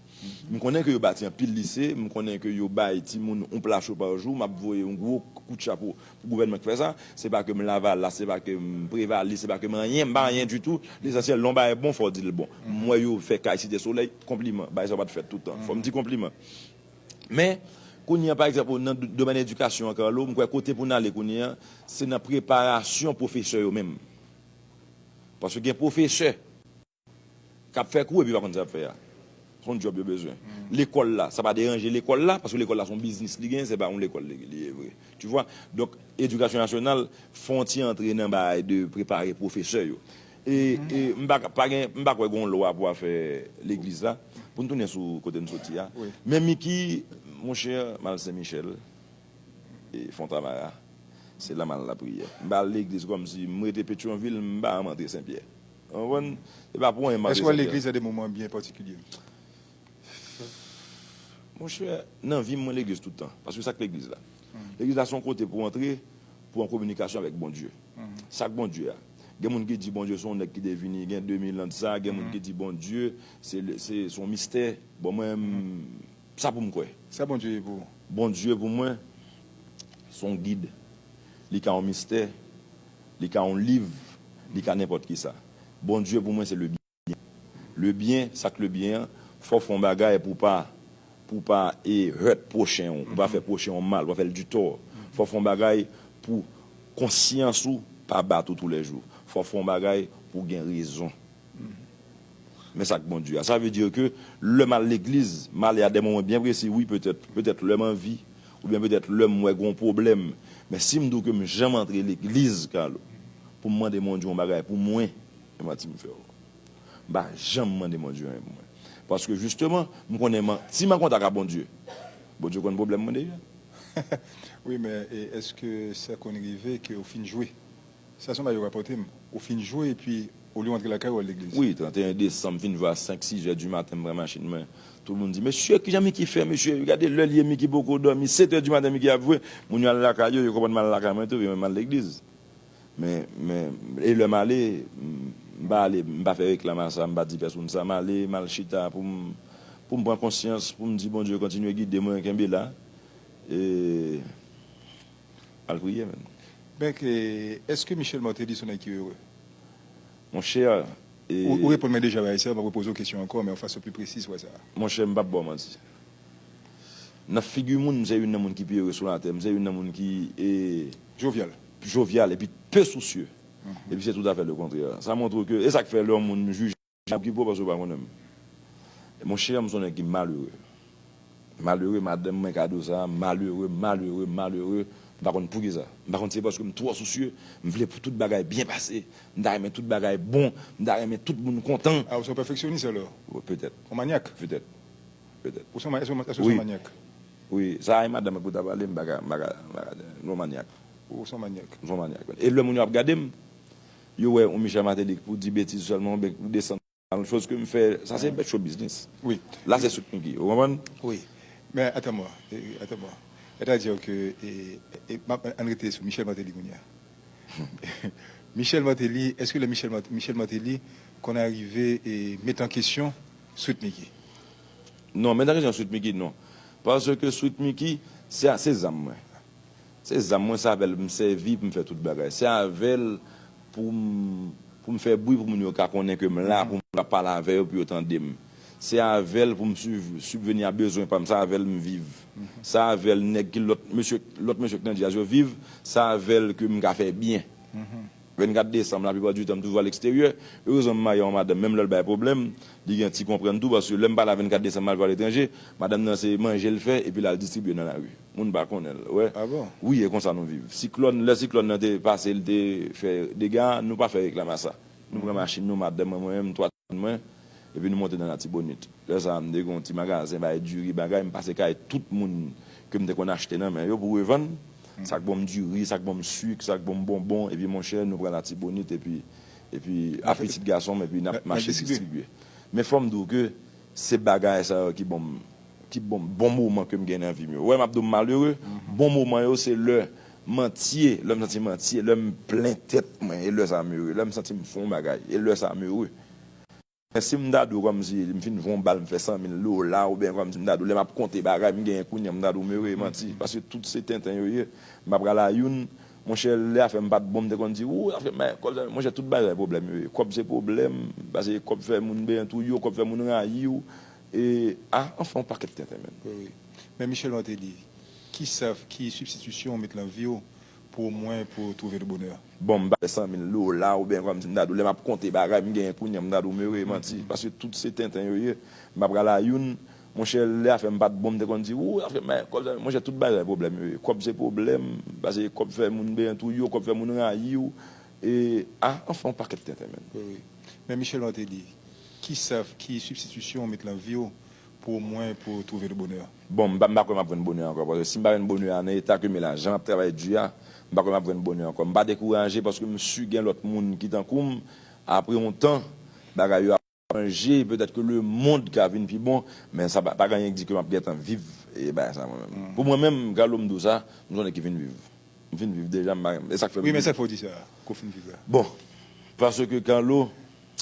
M konnen ke yo bati anpil lise, m konnen ke yo bay timoun yon pla cho pa jou, m ap voye yon gwo kout chapo pou gouvènman ki fè sa. Se pa ke m Lavalas, se pa ke m Prevalis, se pa ke m anyen, m pa anyen ditou. Lesansyèl, lè yon bagay bon, fò w di l bon. M wè yo fè kay Site Solèy, konpliman. Bagay sa yo pa t fèt tout tan. Fò m di konpliman. Men, kounye a, pa egzanp, nan d-, domèn edikasyon an, Carlo, m kwè kote pou n ale kounye a, se nan preparasyon pwofesè yo menm. Paske gen pwofesè k ap fè kou epi pa konn sa y ap fè a. Se yon djòb yo bezwen. Lekòl la, sa pa deranje lekòl la, paske lekòl la se yon biznis li gen, se pa yon lekòl li, li ye vre. Tu vois? Donk, edikasyon nasyonal fè yon ti antre nan bagay de prepare pwofesè yo. E, e m pa, pa gen, m pa kwè gen yon lwa pou afè legliz la. Pou n tounen sou kote n soti a. Wi. Men Mickey, monchè, m al Sen Michèl, e Fontamara, se la m al lapriyè. M pa al legliz kòmsi m rete Petyonvil, m pa janm antre Senpyè. Ou konprann? Se pa pou anyen m antre Èske w al Senpyè. legliz nan de moman byen patikilye? Monchè, nan vi m, mwen legliz tout tan. Paske sa k legliz la? Legliz la se yon kote pou w antre, pou w an kominikasyon avèk Bondye. Sa k Bondye a? Gen moun ki di Bondye se yon nèg ki te vini gen de mil an de sa, gen moun ki di Bondye se, se, se yon mistè. Bon, mwen, m, sa pou m kwè. Sa Bondye ye pou ou? Bondye pou mwen, se yon gid. Li ka yon mistè, li ka yon liv, li ka nenpòt ki sa. Bondye pou mwen, se le byen. Le byen, sa k le byen an, fò w fè yon bagay pou pa, pou pa e hurt pwochen w, pou pa fè pwochen w mal, pou pa fè l di tò. Fò w fè yon bagay pou konsyans ou pa bat ou toulèjou. Fò w fè yon bagay pou w gen rezon. Men sa k Bondye a. Sa vle di ke lè m al legliz, m ale a de moman byen presi, wi, petèt, petèt lè m anvi, oubyen petèt lè m wè gen yon pwoblèm. Men si m di w ke m janm antre legliz, Carlo, pou m mande Bondye yon bagay pou mwen, e manti m fè w. M pa janm mande Bondye anyen pou mwen. Paske jisteman, m konnen man, si m an kontak ak Bondye, Bondye konn pwoblèm mwen deja. Wi, men e, èske sa konn rive ke w fin jwe? Sa se yon bagay yo rapòte m. Ou fin jwe epi olye w antre lakay ou al legliz. Wi, trannteyen desanm, fin jwe a senk, sis è di maten, m pran machin mwen. Tout moun di, "Mesye, kijan Mickey fè, mesye? Gade lè l ye, Mickey poko dòmi, sèt è di maten, Mickey ap jwe." Moun yo al lakay yo, yo konprann m al lakay mwen tou, yo menm m al legliz. Men, men, e lè m ale, m m pa ale, m pa fè reklam a sa, m pa di pèsonn sa, m ale, m al chita pou m, pou m pran konsyans, pou m di Bondye kontinye gide mwen, kenbe la. E, al priye, men. Donk, èske Michel Martelly se yon nèg ki ere? Monchè, e, Ou, ou reponn mwen deja bagay sa, m ap repoze w kesyon ankò, men yon fason pli presiz wè sa. Monchè, m p ap ba w manti. Nan figi moun, m se youn nan moun ki pi ere sou latè. M se youn nan moun ki e, Jovial. Jovial epi pe sousye. Epi se toutafè lekontrè. Sa montre ke, e sa k fè lè yon moun jije, okipe w paske w pa konnen m. Monchè, m se yon nèg ki malere. Malere, madanm mwen ka di w sa, malere, malere, malere. M pa konn poukisa. M pa konn si se paske m twò sousye, m vle pou tout bagay byen pase. M ta renmen tout bagay bon, m ta renmen tout moun kontan. A, ou se yon pèfeksyonis alò? Petèt, Yon manyak? Petèt. Petèt. Ou se yon ma- èske ou se yon Wi. Manyak? Wi, sa e madanm mwen pou ta pale, m pa ka, m pa ka, m pa ka, m se yon manyak. Ou se yon manyak? M se yon manyak. E lè moun yo ap gade m, yo wè yon Michel Martelly pou di betiz sèlman, oubyen pou desann. Choz ke m fè, sa se bèt show business. Wi. La se Sweet Micky, ou konprann? Wi. Men, attends-moi. Eh, attends-moi. Sètadi ke, e, e, m ap, ann rete sou Michel Martelly kounye a. Michel Martelly, èske lè Michel, Mart- Michel Martelly konn arive e met an kesyon Sweet Micky? Non, men nan kesyon Sweet Micky, non. Paske Sweet Micky, se, se zam mwen. Se zam mwen, se avè l m sèvi pou m fè tout bagay. Se avè l pou m, pou m fè bri pou moun yo ka konnen ke m la, pou m ka pale avè yo, pou yo tande m. Se avè l pou m sib- sibveni a bezwen pa m. Se avè l m viv. Se avè l nèg ki lòt mesye, lòt mesye k nan djaz yo viv. Se avè l ke m ka fè byen. Vennkat desanm, laplipa di tan, m toujou aleksteryè. Erezman, m marye yon madanm, menm lè l bay pwoblèm, li gen ti konprann tou, paske lè m pale a vennkat desanm, m al viv aletranje, madanm nan se manje l fè, epi l al distribye nan lari. Moun pa konnen l, wè. Ah bon? Wi, e konsa nou viv. Siklòn, lè siklòn nan te pase, l te fè dega, nou pa fè reklam a sa. Nou pran machin nou, madanm mwen, mwen menm, twa timoun mwen, epi nou monte nan Latibonit. Lè sa a, m te gen yon ti magazen, bay diri, bagay, m pase kay tout moun ke m te konn achte nan men yo pou revann. Sa k ban m diri, sa k ban m sik, sa k ban m bonbon, epi monchè, nou pran Latibonit, epi, epi ak pitit gason m, epi n ap mache distribye. Men fò m di w ke se bagay sa yo ki ban m, ki ban m bon moman ke m gen nan vi m yo. Wè, m ap di w m malere, bon moman yo se lè m antye, lè m santi m antye, lè m plen tèt mwen, e lè sa a m ere, lè m santi m fè yon bagay, e lè sa a m ere. Men si m ta di w kòmsi m fin fè yon bal, m fè san mil dola, oubyen kòmsi m ta di w lè m ap konte bagay m genyen kounye a, m ta di w m ere, manti. Paske tout se tenten yo ye. M pa pral a youn. Monchè, lè afè m pa t bon, m te konn di, ou, afè m, kòb sa, monchè, tout bagay pwoblèm yo ye. Kòb se pwoblèm, paske kòb fè moun benyen touye w, kòb fè moun rayi w. E, a, anfen, yon pakèt tenten, menn. Wi, wi. Men Michel Martelly, ki sa, ki sibstitisyon ou met nan vi w pou omwen pou w twouve le bonè? Bon, m pa fè san mil dola, oubyen kòmsi m ta di w lè m ap konte bagay m genyen kounye a, m ta di w m ere, manti. Paske tout se tenten yo ye. M pa pral a youn. Monchè, lè afè m pa t bon, m te konn di, ou, afè m, kòb sa, monchè, tout bagay pwoblèm yo ye. Kòb se pwoblèm, paske kòb fè moun benyen touye w, kòb fè moun rayi w. E, a, anfen, yon pakèt tenten, menn. Wi, wi. Men Michel Martelly, ki sa, ki sibstitisyon ou met nan vi w pou omwen pou w twouve le bonè? Bon, m pa, m pa kwè m ap jwenn bonè ankò, paske si m pa jwenn bonè a nan eta ke m ye la, jan m ap travay di a, m pa kwè m ap jwenn bonè ankò. M pa dekouraje paske m si gen lòt moun ki tankou m, apre yon tan, bagay yo ap chanje, petèt ke lemonn ka vin pi bon, men sa pa, pa gen anyen ki di ke m ap gentan viv e bagay sa mwen menm. Pou mwen menm, Carlo, m di w sa, m se yon nèg ki fin viv. M fin viv deja, m pa, e sa k fè m Wi, men viv. Sa k fè w di sa, ke w fin viv la? Bon, paske Carlo,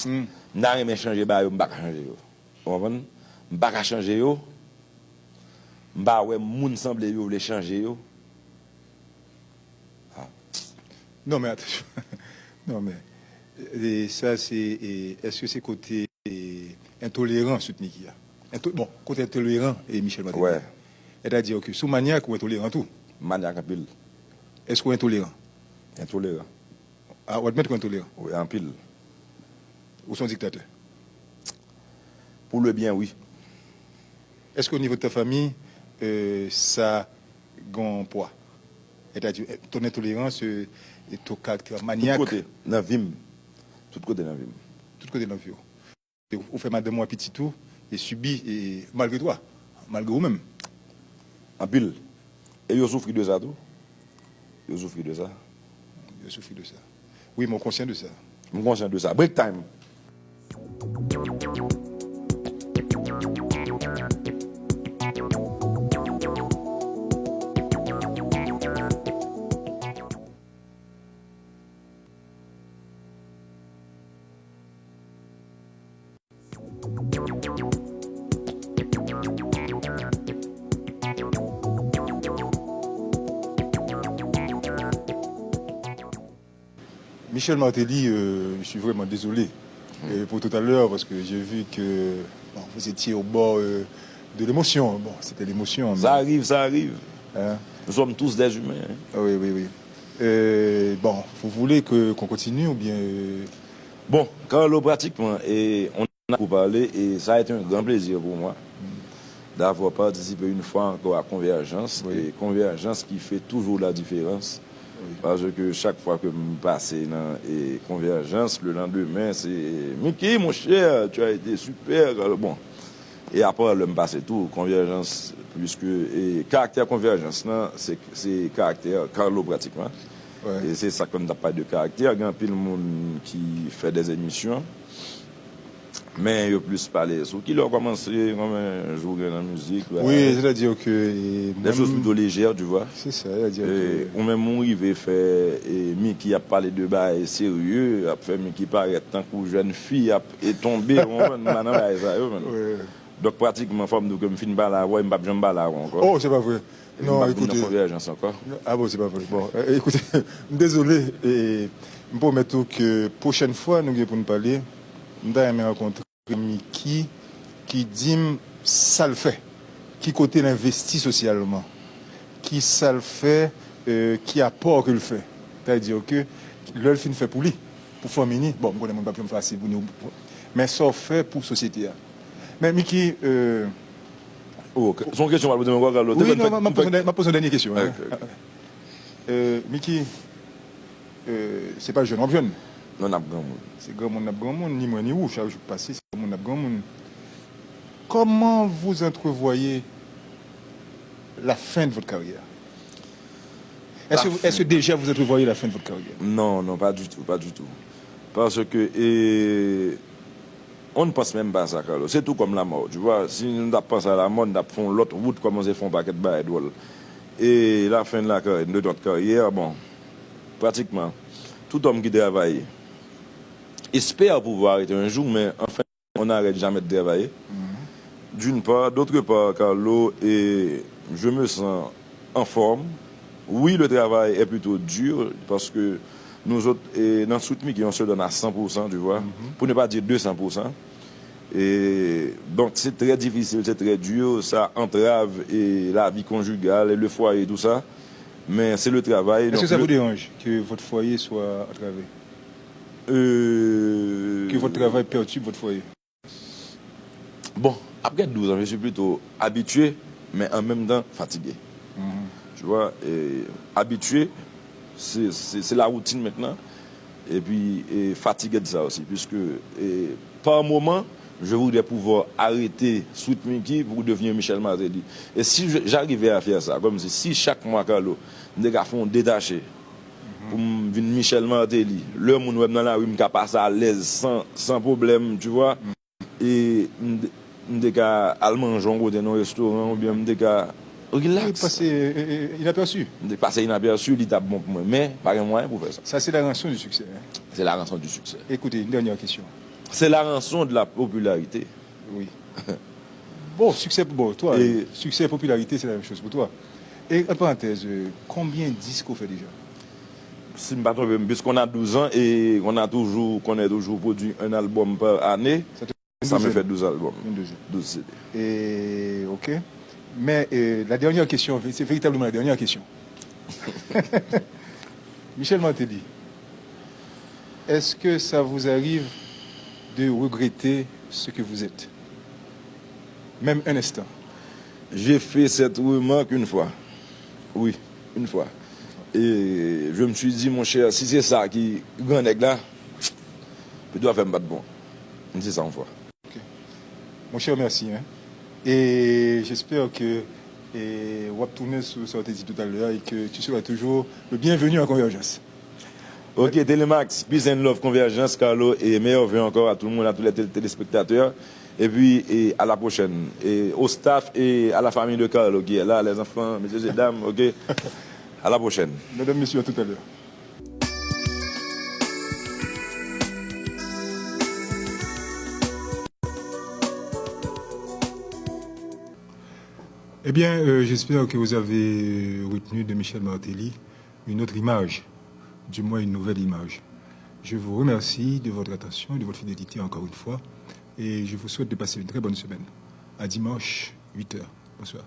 m ta renmen chanje bagay yo, m pa ka chanje yo. Ou konprann? M pa ka chanje yo. M pa wè moun sanble yo vle chanje yo. Non, men atansyon. Non, men, e, sa se, e, èske se kote, e, entoleran Sweet Micky a? Ento- bon, kote entoleran e Michel Martelly? Wè. Sètadi ke si w manyak, ou entoleran tou. Manyak anpil. Èske w entoleran? Entoleran. A, ou admèt ou entoleran? Wi, anpil. Ou se yon diktatè? Pou le byen, wi. Est-ce qu'au niveau de ta famille, euh, ça a un poids? C'est-à-dire, ton intolérance, euh, et ton caractère Tout maniaque, kote nan vi m. Tout kote nan vi m. Tout kote nan vi w. E ou fè madanm ou ak pitit ou e sibi, e malgre twa, malgre ou menm. Anpil. E yo soufri de sa tou. Yo soufri de sa. Yo soufri de sa. Wi, men ou konsyan de sa. M konsyan de sa. Break time. Michel Martelly, euh, je suis vraiment désolé, euh, pour tout à l'heure, parce que j'ai vu que, bon, vous étiez au bord, euh, de l'émotion. Bon, c'était l'émotion, Ça mais, arrive, ça arrive. Hein? Nous sommes tous des humains. Hein. Ah oui, oui, oui. Euh, bon, vous voulez que, qu'on continue ou bien, euh, Bon, Carlo, pratiquement, et on en a beaucoup parlé, et ça a été un grand plaisir pour moi d'avoir participé une fois encore à Convergence, Oui. Et Convergence qui fait toujours la différence. Oui. Parce que chaque fois que je passe dans et Convergence, le lendemain, c'est Mickey, mon cher, tu as été super. Carlo. Bon, et après, le me passe tout, Convergence, puisque et caractère Convergence, non, c'est c'est caractère Carlo pratiquement. Ouais. E se sa k fè m t ap pale de karaktè. Gen anpil moun ki fè des émissions, men yo plis pale sou kilè w kòmanse, konbyen jou w gen nan mizik. Oui, c'est-à-dire que, euh, Des choses plutôt légères, tu vois. C'est ça, c'est-à-dire E, que ou menm ou rive fè e, Mickey ap pale de bagay serye, ap fè Mickey parèt tankou jèn fi ap e tonbe, ou konprann, m pa nan bagay sa yo, man. Ouais. Donk, pratikman, fò m di w ke m fin pale avè w, e m p ap janm pale avè w ankò. Oh, c'est pas vrai. E m Non, p ap vin nan écoutez. Konvèjans ankò. Ah bon, c'est pas vrai. Bon, euh, écoutez, m dezole. E m pwomèt ou ke pwochèn fwa nou gen pou n pale, m ta renmen rankontre Mickey ki di m sa l fè, ki kote l envesti sosyalman, ki sa l fè, euh, ki apò ke l fè. Sa vle di ke lè l fin fè pou li, pou fanmi ni, bon, m konnen moun p ap janm fasil pou nou, men sa w fè pou sosyete a. Men Mickey, euh, Oh, se yon kesyon w ap poze m ankò, Carlo. Oui, non, m m ap poze yon dènyè kesyon. Ok, ok. Euh, Mickey, euh, se pa jèn w ap jwenn. Non, n ap granmoun. Se granmoun n ap granmoun, ni mwen ni ou, chak jou k pase, se granmoun n ap granmoun. Comment vous entrevoyez la fin de votre carrière? Est-ce que, La fin. Est-ce que déjà vous entrevoyez la fin de votre carrière? Non, non, pas du tout, pas du tout. Parce que, e, on ne pense même pas à ça, Carlo. C'est tout comme la mort, tu vois. Si nou t ap panse a la mò, nou t ap fè yon lòt wout, kòmanse fè yon pakèt bagay dwòl. E la fin de la carrière, de notre carrière, bon, pratiquement, tout homme qui travaille espère pouvoir arrêter un jour, mais enfin, on n'arrête jamais de travailler. D'une part, d'autre part, Carlo, et je me sens en forme. Oui, le travail est plutôt dur parce que nous autres, et dans Sweet Mickey, on se donne à cent pour cent, tu vois, pour ne pas dire deux cents pour cent. Et donc, c'est très difficile, c'est très dur, ça entrave et la vie conjugale et le foyer et tout ça. Mais c'est le travail. Est-ce que Donc, ça le- vous dérange que votre foyer soit entravé? Euh, Que votre travail perturbe votre foyer? Bon, après douze ans, je suis plutôt habitué, mais en même temps fatigué. Tu vois, et habitué, c'est c'est- c'est la routine maintenant. Et puis, et fatigué de ça aussi, puisque et par moment, je voudrais pouvoir arrêter Sweet Mickey pour devenir Michel Martelly. Et si je- j'arrivais à faire ça, comme si, si chaque mois, Carlo, m te ka fè yon detache pou m vin Michel Martelly, lè moun wè m nan lari, m ka pase alèz, san, san pwoblèm, tu vois. E m te- m te ka al manje yon kote nan yon restoran, oubyen m te ka relax. Pase, euh, euh, inaperçu. M te pase inaperçu, li t ap bon pou mwen. Men, pa gen mwayen pou fè sa. Ça, c'est la rançon du succès, hein. C'est la rançon du succès. Écoutez, une dernière question. C'est la rançon de la popularité. Oui. Bon, succès, bon, toi, Et- succès et popularité, c'est la même chose pour toi. Et en parenthèse, euh, combien de disques vous faites déjà? Si m pa twonpe m, puisqu'on a douze ans et on a toujours, qu'on est toujours produit un album par année, Ça te ça me douzaine. Fait douze albums. Une douzaine. Douze C D. Et, ok. Mais euh, la dernière question, c'est véritablement la dernière question. Michel Martelly, est-ce que ça vous arrive de regretter ce que vous êtes? Même un instant. J'ai fait cette remarque une fois. Oui, une fois. Et je me suis dit, mon cher, si c'est ça qui grand nèg la, pito fè m pa t bon. M di sa yon fwa. Mon cher, merci. Hein. Et j'espère que et w ap tounen sou sa w te di tout à l'heure et que tu seras toujours le bienvenu en Convergence. Ok, Telemax, peace and love, Convergence, Carlo, et meilleurs vœux encore à tout le monde, à tous les tél- téléspectateurs. Et puis, et à la prochaine. Et au staff et à la famille de Carlo qui est là, les enfants, messieurs et dames, ok? À la prochaine. Mesdames, messieurs, à tout à l'heure. Eh bien, euh, j'espère que vous avez retenu de Michel Martelly une autre image, du moins une nouvelle image. Je vous remercie de votre attention et de votre fidélité encore une fois, et je vous souhaite de passer une très bonne semaine. À dimanche, huit heures. Bonsoir.